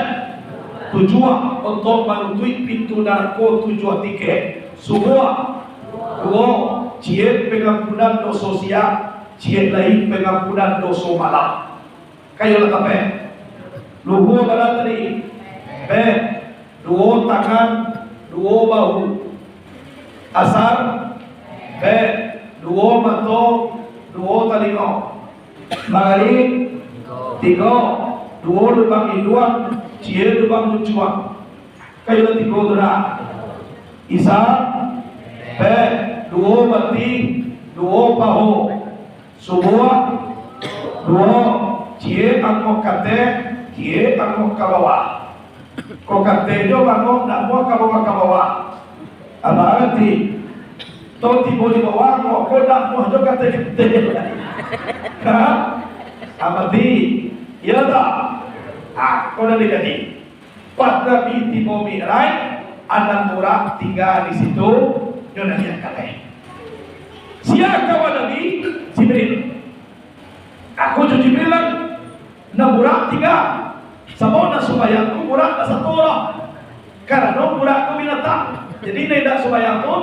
tujuah. Untuak manutuik pintu narako, tujuah tikek. Subuah, duo. Ciek pengampunan doso siang, ciek lai pengampunan doso malam. Kayo lah tapek. Luhua bara tadi? Ampek. Duo tangan, duo bahu. Asar, ampek. Duo mato, duo talingo. Magrib, tigo. Duo lubang induang, ciek lubang muncuang. Kayo lah tigo tu dah. Isya, ampek. Duo batih, duo paho. Subuah, duo. Ciek angok kateh, ciek angok ka bawah. Kok kateh jo bangok, namuah ka bawah, ka bawah. Apo arati? To tibo di bawah, kok, kok namuah jo kateh-kateh. Ha? Amati. Iyo tak? Ah, kok dah dikaji. Pas Nabi tibo Mi'raj, anak burak tingga di situ, nyo nan diangkek. Sia kawan Nabi? Jibril. Aku jo Jibril lah, nan burak tingga. Sabab nan sumbayang tu burak tak satu lah. Karano burak tu binatang. Jadi, nan indak sumbayang tu,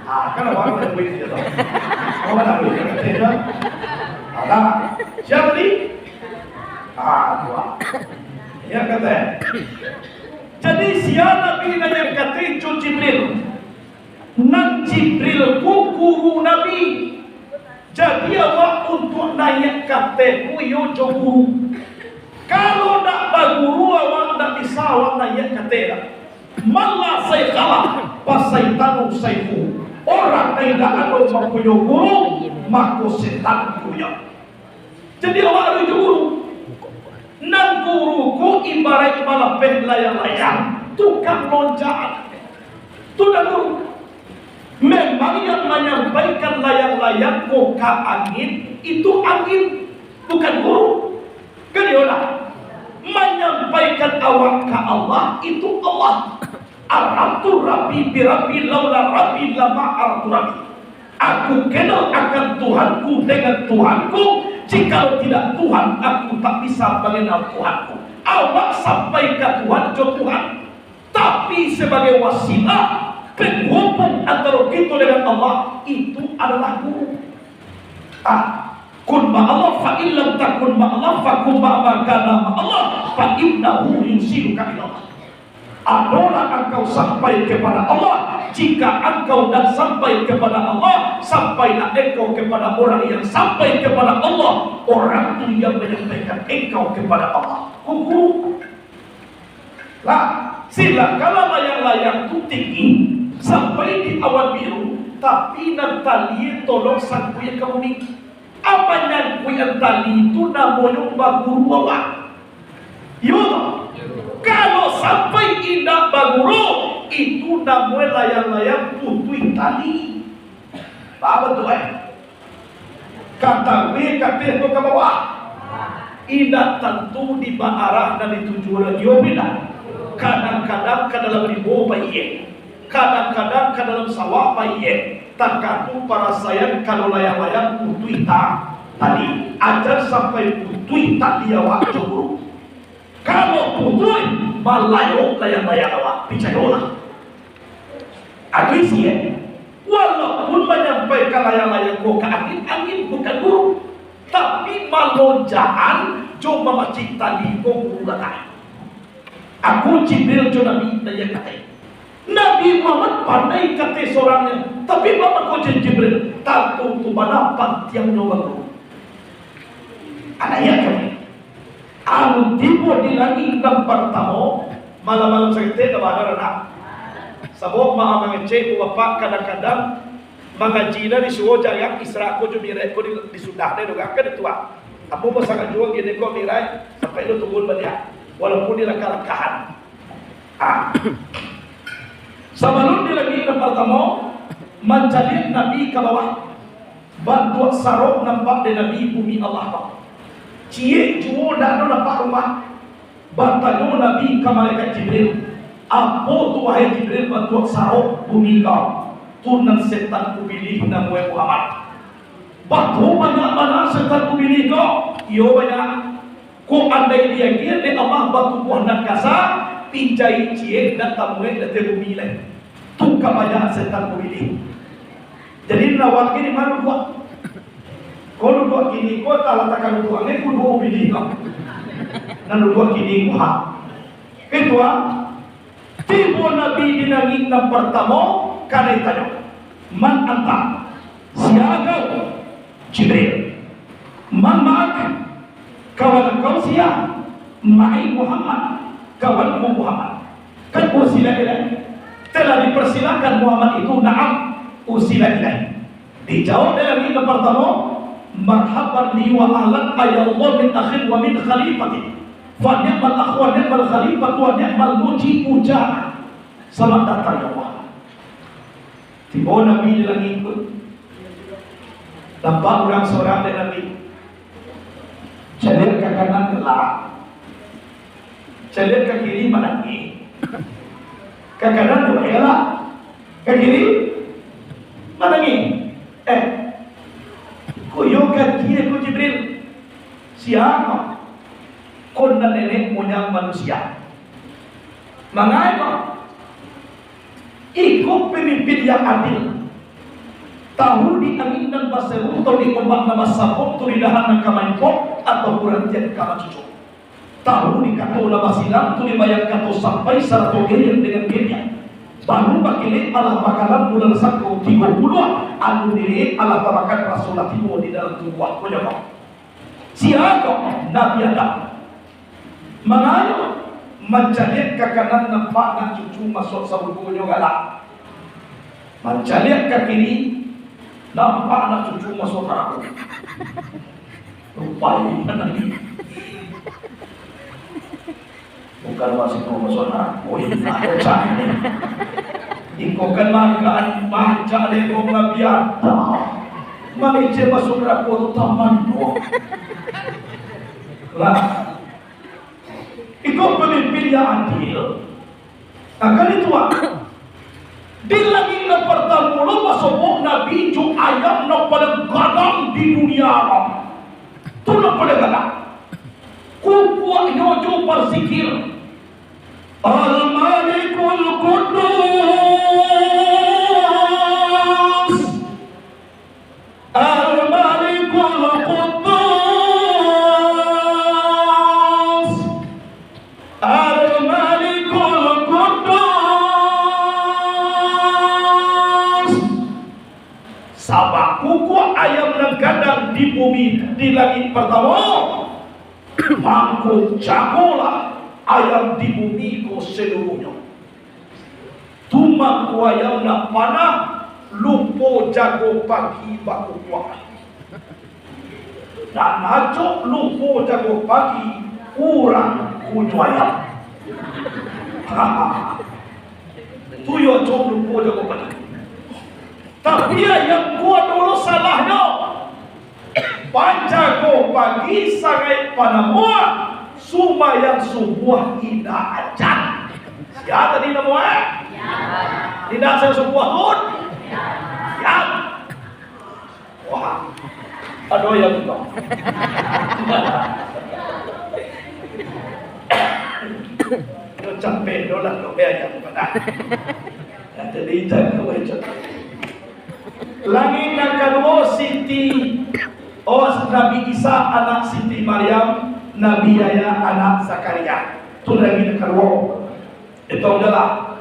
ah, kan awak tu buih sajo tu. Awak nak buih, kan, sajo. Alah. Sia tadi? Ah, tu lah. Iyo, kato. Jadi, sia Nabi nan diangkek jo Jibril. Nan Jibril ko guru Nabi. Jadi, awak untuak naiak ka ateh ko iyo jo guru. Kalau ndak baguru, awak ndak bisa awak naiak ka ateh doh. Man la syaikha lah, fasyaitanu syaikhuhu. Urang nan indak ado mampunyoi guru, mako setan gurunyo. Jadi, awak harus jo guru. Nan guru ko ibaraik malapeh layang-layang, tukang lonjak. Tu nan guru. Memang yang manyampaikan layang-layang ko ka angin, itu angin, bukan guru. Kan iyo lah? Manyampaikan awak ka Allah, itu Allah. Araftu Rabbi bi Rabbi, laula Rabbi lama araftu Rabbi. Aku kenal akan Tuhanku dengan Tuhanku, jikalau tidak Tuhan, aku tak bisa mengenal Tuhanku. Awak sampai ka Tuhan jo Tuhan, tapi sebagai wasilah, penghubung antara kita dengan Allah, itu adalah guru. Ah, kun ma Allah, fa in lam takun ma Allah, fa kun ma ma kana ma Allah, fa innahu yusiluka ila Allah. Adolah engkau sampai kepada Allah. Jika engkau nak sampai kepada Allah, sampailah engkau kepada orang yang sampai kepada Allah. Orang tu yang menyampaikan engkau kepada Allah. Kuku. Lah, silakanlah layang-layang tu tinggi sampai di awan biru, tapi nan tali tolong sangkuik ka bumi. Apo nyangkuikan tali tu namonyo baguru awak. Iyo toh? Kalau sampai indak baguru, itu namonyo layang-layang putuih tali. Paham tu, eh? Ka tangah, ka ateh, atau ka bawah? Indak tantu di maarah nan dituju urang iyo, bina. Kadang-kadang ka dalam rimbo paiak, kadang-kadang ka dalam sawah paiak, tagantuang parasaian. Kalau layang-layang putuih ta-, tali, jan sampai putuih tali awak jo guru. Kalau putuih, malayo layang-layang awak, picayolah. Ado isi, eh? Walaupun manyampaikan layang-layang ko ka angin, angin bukan guru, tapi malonjakan jo mamacik tali ko guru lah. Aku Jibril jo Nabi, nan iyo katai. Nabi Muhammad pandai katai sorangnyo, tapi baa mangko jo Jibril? Tantu tu bana pantiangnyo baguru. Anak iya kami. Alun tibo di langik nan partamo, malam-malam saketek ka bana anak. Sabab ma-, mangecek bapak kadang-kadang mangaji nan disuruh jarang Isra ko jo Mi'raj ko di, di sudah deh, doh kan, kan itu, ah. Apo masalah juo gini ko Mi'raj, sampai lo turun baliak, walaupun di langkah-langkahan. Ah. Sabalun di langik nan partamo, mancaliak Nabi ka bawah, bantuak sarok nampak dek Nabi bumi Allah ko. Ciek juo ndak ado nampak rumah. Batanyo Nabi ka malaikat Jibril, "Apo tu, wahai Jibril, bantuak sarok bumi ko?" "Tu nan setan kupiliah, namonyo Muhammad." "Batua banyak bana setan kupiliah ko?" "Iyo, banyak." "Kok andai diagiah dek Allah batubuah nan kasa, pinjai ciek ndak tamuek di ateh bumi lai. Tu ka banyak setan kupiliah." Jadi, nan awak ko di ma duduak? Ko duduak kini ko, talatak ka duduak ni, ko duduak pilih ko. Nan duduak kini ko, ha. Itu, ha. Tibo Nabi di langik nan partamo, kanai tanyo, "Man anta?" "Sia kau?" "Jibril." "Man ma'ak?" "Kawan kau sia?" "Ma'i Muhammad, kawanku Muhammad." Kan ursila ilaihi. Telah dipersilakan Muhammad itu, na'am, ursila ilaihi. Dijawab dalam yang partamo, "Marhaban li wa ahlan, ya Allah, min akhin wa min khalifatin. Fa ni'mal akh wa ni'mal khalifatu wa ni'mal mujibu jaa." Selamat datang, ya Allah. Tibo Nabi di langik tu, nampak urang surang dek Nabi. Caliak ka kanan, galak. Caliak ka kiri, manangih. Ka kanan, galak. Ka kiri, manangih. Eh, ko iyo ka kiri ko Jibril. Sia ko? Ko nan nenek moyang manusia. Mangapo? Iko pamimpin yang adil. Tahu di angin nan baseru, tahu di ombak nan basabuak, tahu di dahan nan ka maimpok, atau burantian ka macucuk. Tahu di kato nan basilang, tahu di bayang kato sampai, sarato geliang dengan geliang. Baru bakilek alah bakalam bulan sangko tigo puluah, anu diliek alah tabakan raso lah tibo di dalam tubuah. Ko nyo ko? Sia ko? Nabi Adam. Mangayo? Mancaliak ka kanan, nampak nak cucu masuak sarugo, nyo galak. Mancaliak ka kiri, nampak nak cucu masuak narako. Rupai manangih. Bukan masih mau masuak narako, indak cah. Iko kan makan, mancaliak ko ngabian. Mangecek masuak narako tu taman tu. Lah. Iko pamimpin yang adil. Nah, kan itu, ah. Di langik nan partamo lo basobok Nabi jo ayam nan paling gadang di dunia Arab. Tu nan paling gadang. Kukuaknyo jo barzikir, "Al-Malikul Quddus." Al-Malikul Quddus. Al-Malikul Quddus. Sabab kukuak ayam nan gadang di bumi, di langik partamo, mangko jagolah ayam di bumi ko saluruahnyo. Tu mangko ayam nan panah lupo jago pagi bakukuak. Nan acok lupo jago pagi, Kurang punyo ayam. Tu yo cok lupo jawaban. Tapi ayam ko ado lo salahnyo. Panjago pagi sangaik panamuah, sumbayang subuah indak ajan. Sia tadi namuah, eh? Indak sia subuah tu? Sia. Wah, ado yang buka. Ado capek doh lah, ado yang buka dah. Jadi, jangan kawai capek. Langik nan kaduo, Siti, oh, Nabi Isa anak Siti Maryam, Nabi Yahya anak Zakaria. Tu langik nan kaduo. Itu adalah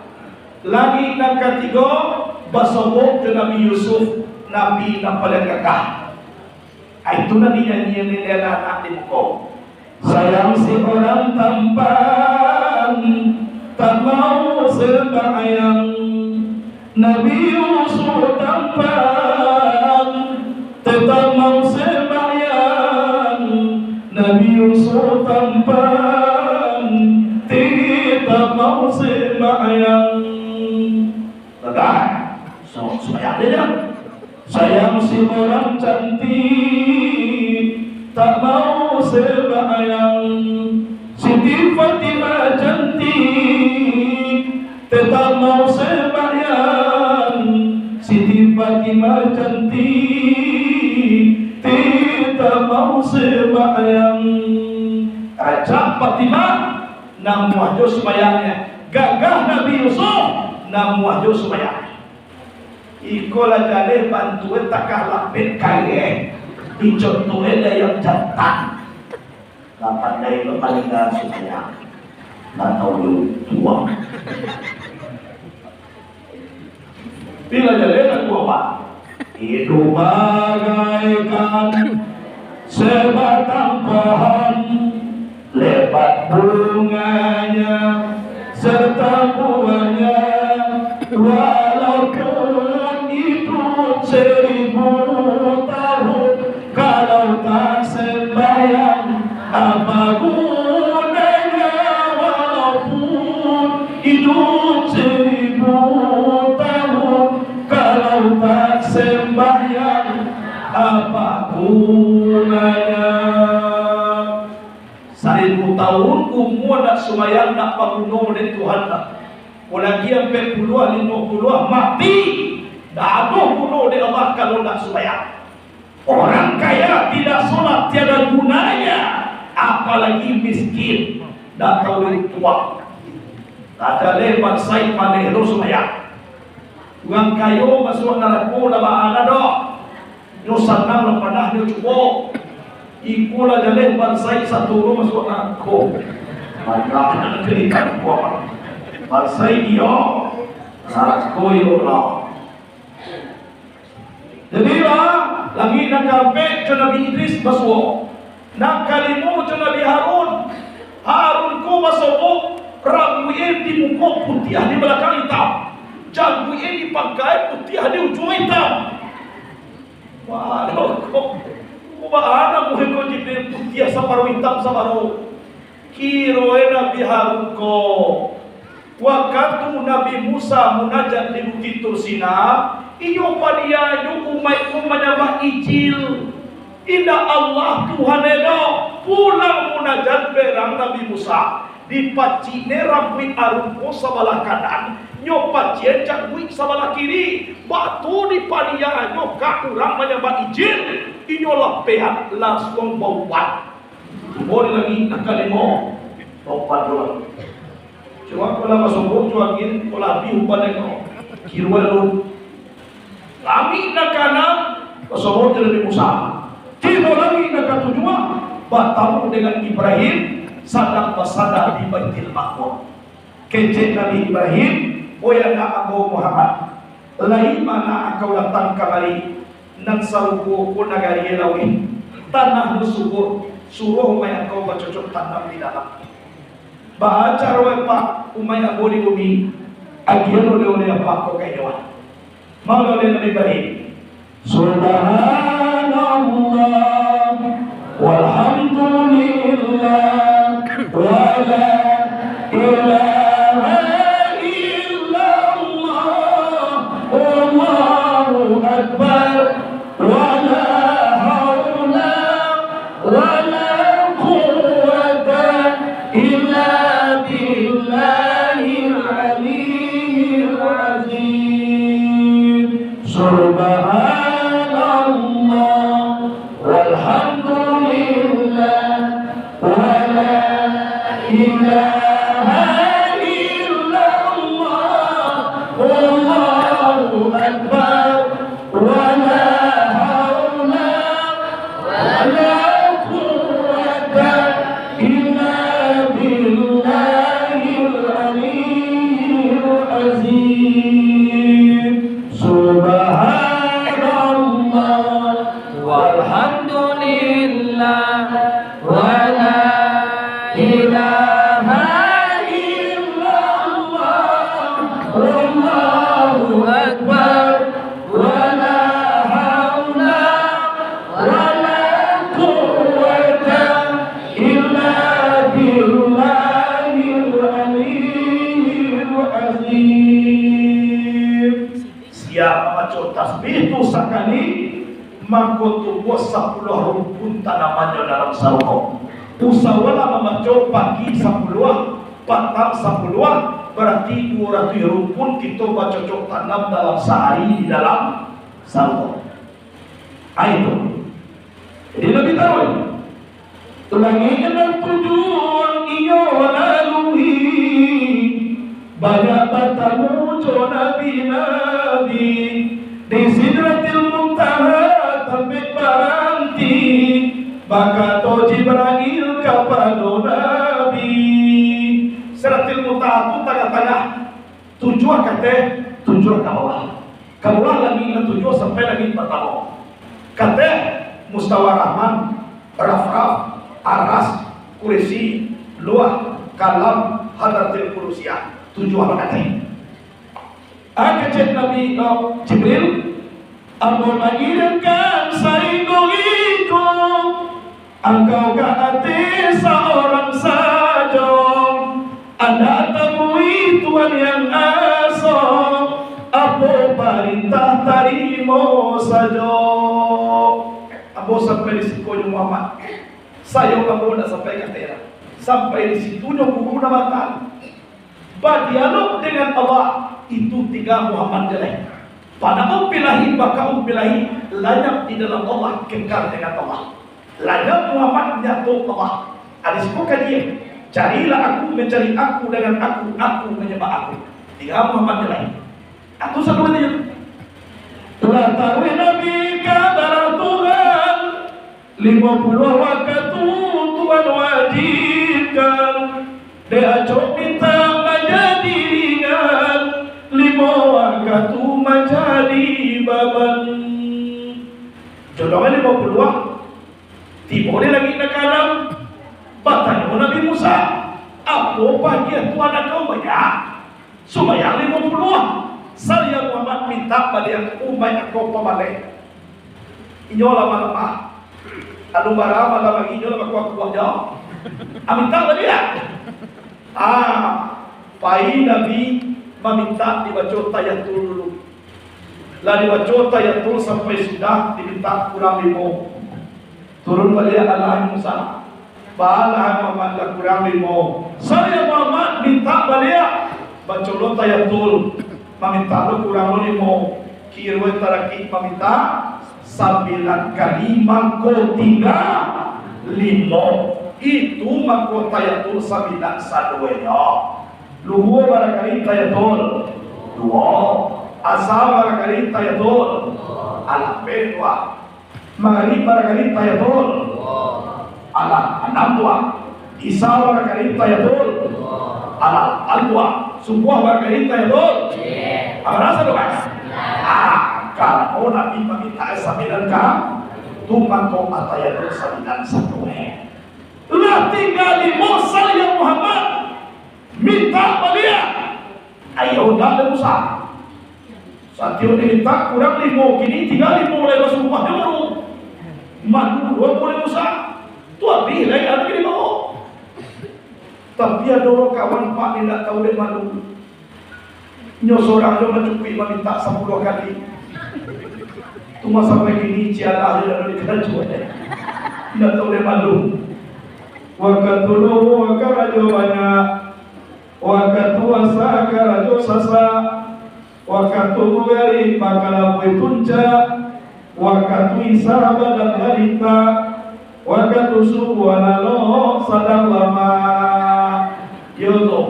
langik nan katigo, basobok jo Nabi Yusuf, Nabi nan paliang gagah. Ah, itu nan dinyanyian dek anak-anak di muko. Sayang si orang tampan, tak mau sembahyang. Nabi Yusuf tampan, tetap mau sembahyang. Nabi Yusuf tampan, tetap mau sembahyang. Tetap, so, sembahyang dia. Sayang si orang cantik, tak mau sembahyang. Siti Fatimah cantik, tetap mau sembahyang. Siti Fatimah cantik, tetap mau sembahyang. Raja Fatimah, namuah jo sumbayangnyo. Gagah Nabi Yusuf, namuah jo sumbayangnyo. Iko lah jaleh bantuan takah lapek kayeh, dicontoh-i dek ayam jantan. Lah pandai lo paling dah sumbayang. Lah tahu yo tuang. Bila jaleh nak buat apa? Hidup bagaikan sebatang pohon, lebat bunganya serta buahnya, walaupun hidup seribu tahun, kalau tak sembahyang, apa gunanya? Walaupun hidup seribu tahun, kalau tak sembahyang, apa gunanya? Saribu tahun umua ndak sumbayang, ndak baguno dek Tuhan lah. Apolai ampek puluah, limo puluah, mati, ndak ado guno dek Allah kalau ndak sumbayang. Orang kaya tidak sholat, tiada gunanya, apalagi miskin, ndak tahu tuang. Lah jaleh bansaik, maleh lo sumbayang. Urang kayo masuak narako, ndak baa doh. Nyo sanang lah panah nyo cubo. Iko lah jaleh bansaik, sato lo masuak narako. Banyak nak cerita ko. Bansaik iyo, narako iyo lah. Jadi lah, langik nan kaampek jo Nabi Idris basuo. Nan kalimo jo Nabi Harun. Harun ko basobok, rambuiknyo di muko putiah, di balakang itam. Jangguiknyo di pangka putiah, di ujuang itam. Waduh, kok, kok baa namuah ko Jibril, putiah saparo, itam saparo. Kiro e Nabi Harun ko, wakatu Nabi Musa munajat di Bukik Tursina, iyo padianyo umaik ko manyambah ijil. Indak Allah Tuhan e doh, pulang munajat berang Nabi Musa. Dipacik ne rambuik Harun ko sabalah kanan, nyo pacian jangguik sabalah kiri. Batu dipadianyo ka urang manyambah ijil, inyo lah pehat, lansuang baubat. Tibo di langik nan kalimo, topan tu lah. Cuma kalau masuk jo angin, kalau habis umpan ko, kiruan lu. Langik nan kaanam, basobok jo Nabi Musa. Tibo langik nan katujuah, batamu dengan Ibrahim, sadang basanda di Baitil Ma'mur. Kecek Nabi Ibrahim, "Oi anak ambo Muhammad, lai ma nak angkau datang kamari?" Nan sarupo ko nagari lauik, tanah nan subur, suruah umaik angkau bacocok tanam di dalam. Baa caro e, Pak, umaik ambo di bumi? Agiah oleh-oleh Apak ko ka inyo. Mako oleh Nabi Ibrahim, "Subhanallah, walhamdulillah, Subhanallah, walhamdulillah, wala ilaha illallah, wallahu akbar, wala haula wala quwwata illa billahil aliyyil azim. Subhanallah, walhamdulillah, wala ilaha illallah, wallahu akbar, wala haula wala quwwata illa billahil aliyyil azim. Sia mambaco tasbih tu sakali, mako tumbuah sapuluah rumpun tanamannyo dalam sarugo. Usawolah mambaco pagi sapuluah, patang sapuluah, barati duo ratuih rumpun kito bacocok tanam dalam sahari di dalam sarugo. Ah, itu. Jadi Nabi taruih, langik nan tujuah inyo lalui, banyak batamu jo nabi-nabi. Di Sidratil Muntaha tampek baranti, bakato Jibrail kapado Nabi. Sidratil Muntaha tu tangah-tangah. Tujuah kateh, tujuah ka bawah. Ka bawah langik nan tujuah sampai langik partamo. Kateh Mustawa Rahman, Rafraf, Aras, Kursi, Luah, Kalam, Hadratil Qudusiah. Tujuah bakateh. Ah, kecek Nabi, oh, Jibril, Ambo mangirinkan sainggo iko, angkau ka ateh saurang sajo. Andak tamui Tuhan yang aso, apo parintah tarimo sajo. Ambo sampai di siko nyo Muhammad. Sayo ambo ndak sampai ka ateh. Sampai di situ nyo guru ndak batang. Badialog dengan Allah, itu tingga Muhammad je lai. Panamu pilahi, bakaum pilahi, lanyap di dalam Allah, kekal dengan Allah. Lanyap Muhammad nyato Allah. Hadis ko kaji, carilah aku, mencari aku dengan aku, aku menyembah aku. Tingga Muhammad je lai. Aku satu lagi. Lah taruih Nabi ka darah Tuhan. Limo puluah wakatu Tuhan wajibkan, dek acok mintak manjadi ringan, limo wakatu manjadi baban. Jodohnyo limo puluah, tibo di langik nan kaanam, batanyo Nabi Musa, "Apo pagiah Tuhan angkau banyak?" Sumbayang limo puluah. Saliang Muhammad mintak baliak umaik angkau pamaleh. Inyo lamah-lamah. Anu bara malam lagi inyo lah bakuah-kuah jauh. Ah, mintak baliak. Ah, pai Nabi mamintak dibaco tayatul dulu. Lah dibaco tayatul sampai sudah, dimintak kurang limo. Turun baliak alah Musa. Balah Muhammad lah kurang limo. Saliang Muhammad mintak baliak. Baco lo tayatul. Mamintak lo kurang lo limo. Kiro tarakik mamintak sambilan kali mangko tingga limo. Itu mangko tayatul sambilan saduanyo. Luhua bara kali tayatul? Duo. Asa bara kali tayatul? Alah, duo. Magrib bara kali tayatul? Alah, anam tu ah. Isya bara kali tayatul? Alah, ampek tu ah. Subuah bara kali tayatul? Alah, satu kan? Ah, kalau Nabi mamintak sambilan ka, tu mangko atayatul sambilan satu eh. Lah tingga limo saliang Muhammad. Mintak baliak. Ayo, ndak ado Musa. Satiok dimintak kurang limo, kini tingga limo lai basumpah jo baru. Manu dua puluah Musa. Tu abih lai anu kini bawo. Tapi ado urang kawan Pak ni ndak tahu dek malu. Nyo sorang jo mancukuik mamintak sapuluah kali. Tu mah sampai kini cialah je dak dikarajo. Ndak tahu dek malu. Wakatu luhua karajo banyak. Wakatu asa karajo sasak, Wakatu mugari bakalabuih puncak, wakatu Isa badan balita, wakatu subuah lalok sadang lamak. Iyo tu.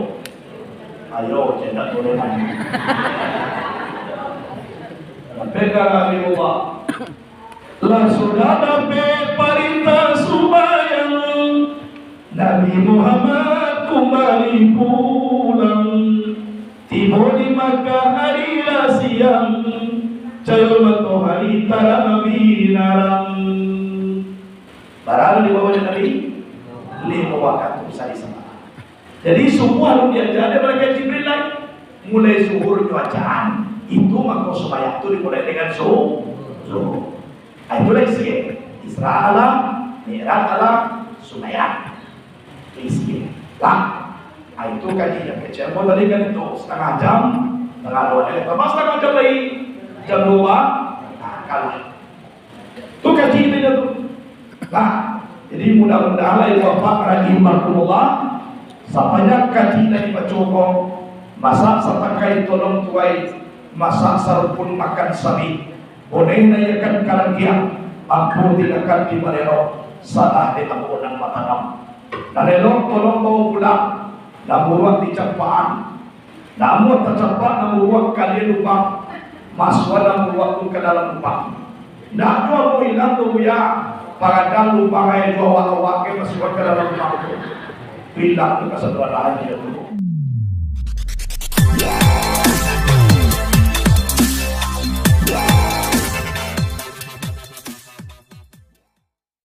Ayo, cek tak boleh nanya. Sampai ka Nabi Allah. Lah sudah dapek parintah sumbayang, Nabi Muhammad kumbali pulang. Tibo di Makkah ari lah siang, cayo matohari tarang binarang. Bara di bawah Nabi? Limo wakatu sahari samalam. Jadi, subuah alun diaja dek malaikat Jibril lai. Mulai zuhur nyo ajaan, itu mako sumbayang tu dimulai dengan su-, zuhur. Ah, itulah isi, eh. Isra alam, Mi'raj alam, sumbayang. Itu isi, eh. Lah, ah, itu kaji nan kecil. Mau tadi kan itu setengah jam, setengah dua, eh, tambah setengah jam lagi, jam dua, nah, kalah. Tu kaji inyo tu. Nah, jadi mudah-mudahanlah ibu bapak rahimakumullah, sabanyak kaji nan dibaco ko, masak satakai tolong tuai, masak sarupun makan sabik, boneh naiakan kalangiang, ampu tindakan di balero, salah di ambo nan batanam. Nan elok tolong bawa pulang, nan buruak dicampakan, Namuah tacapak nan buruak kalian lubang, masuak nan buruak tu ka dalam lubang. Ndak juo ambo ilang tu, Buya, pagadang lubang aia jo awak-awak ke masuak ka dalam lubang tu. Ilang tu kasadonyo tu.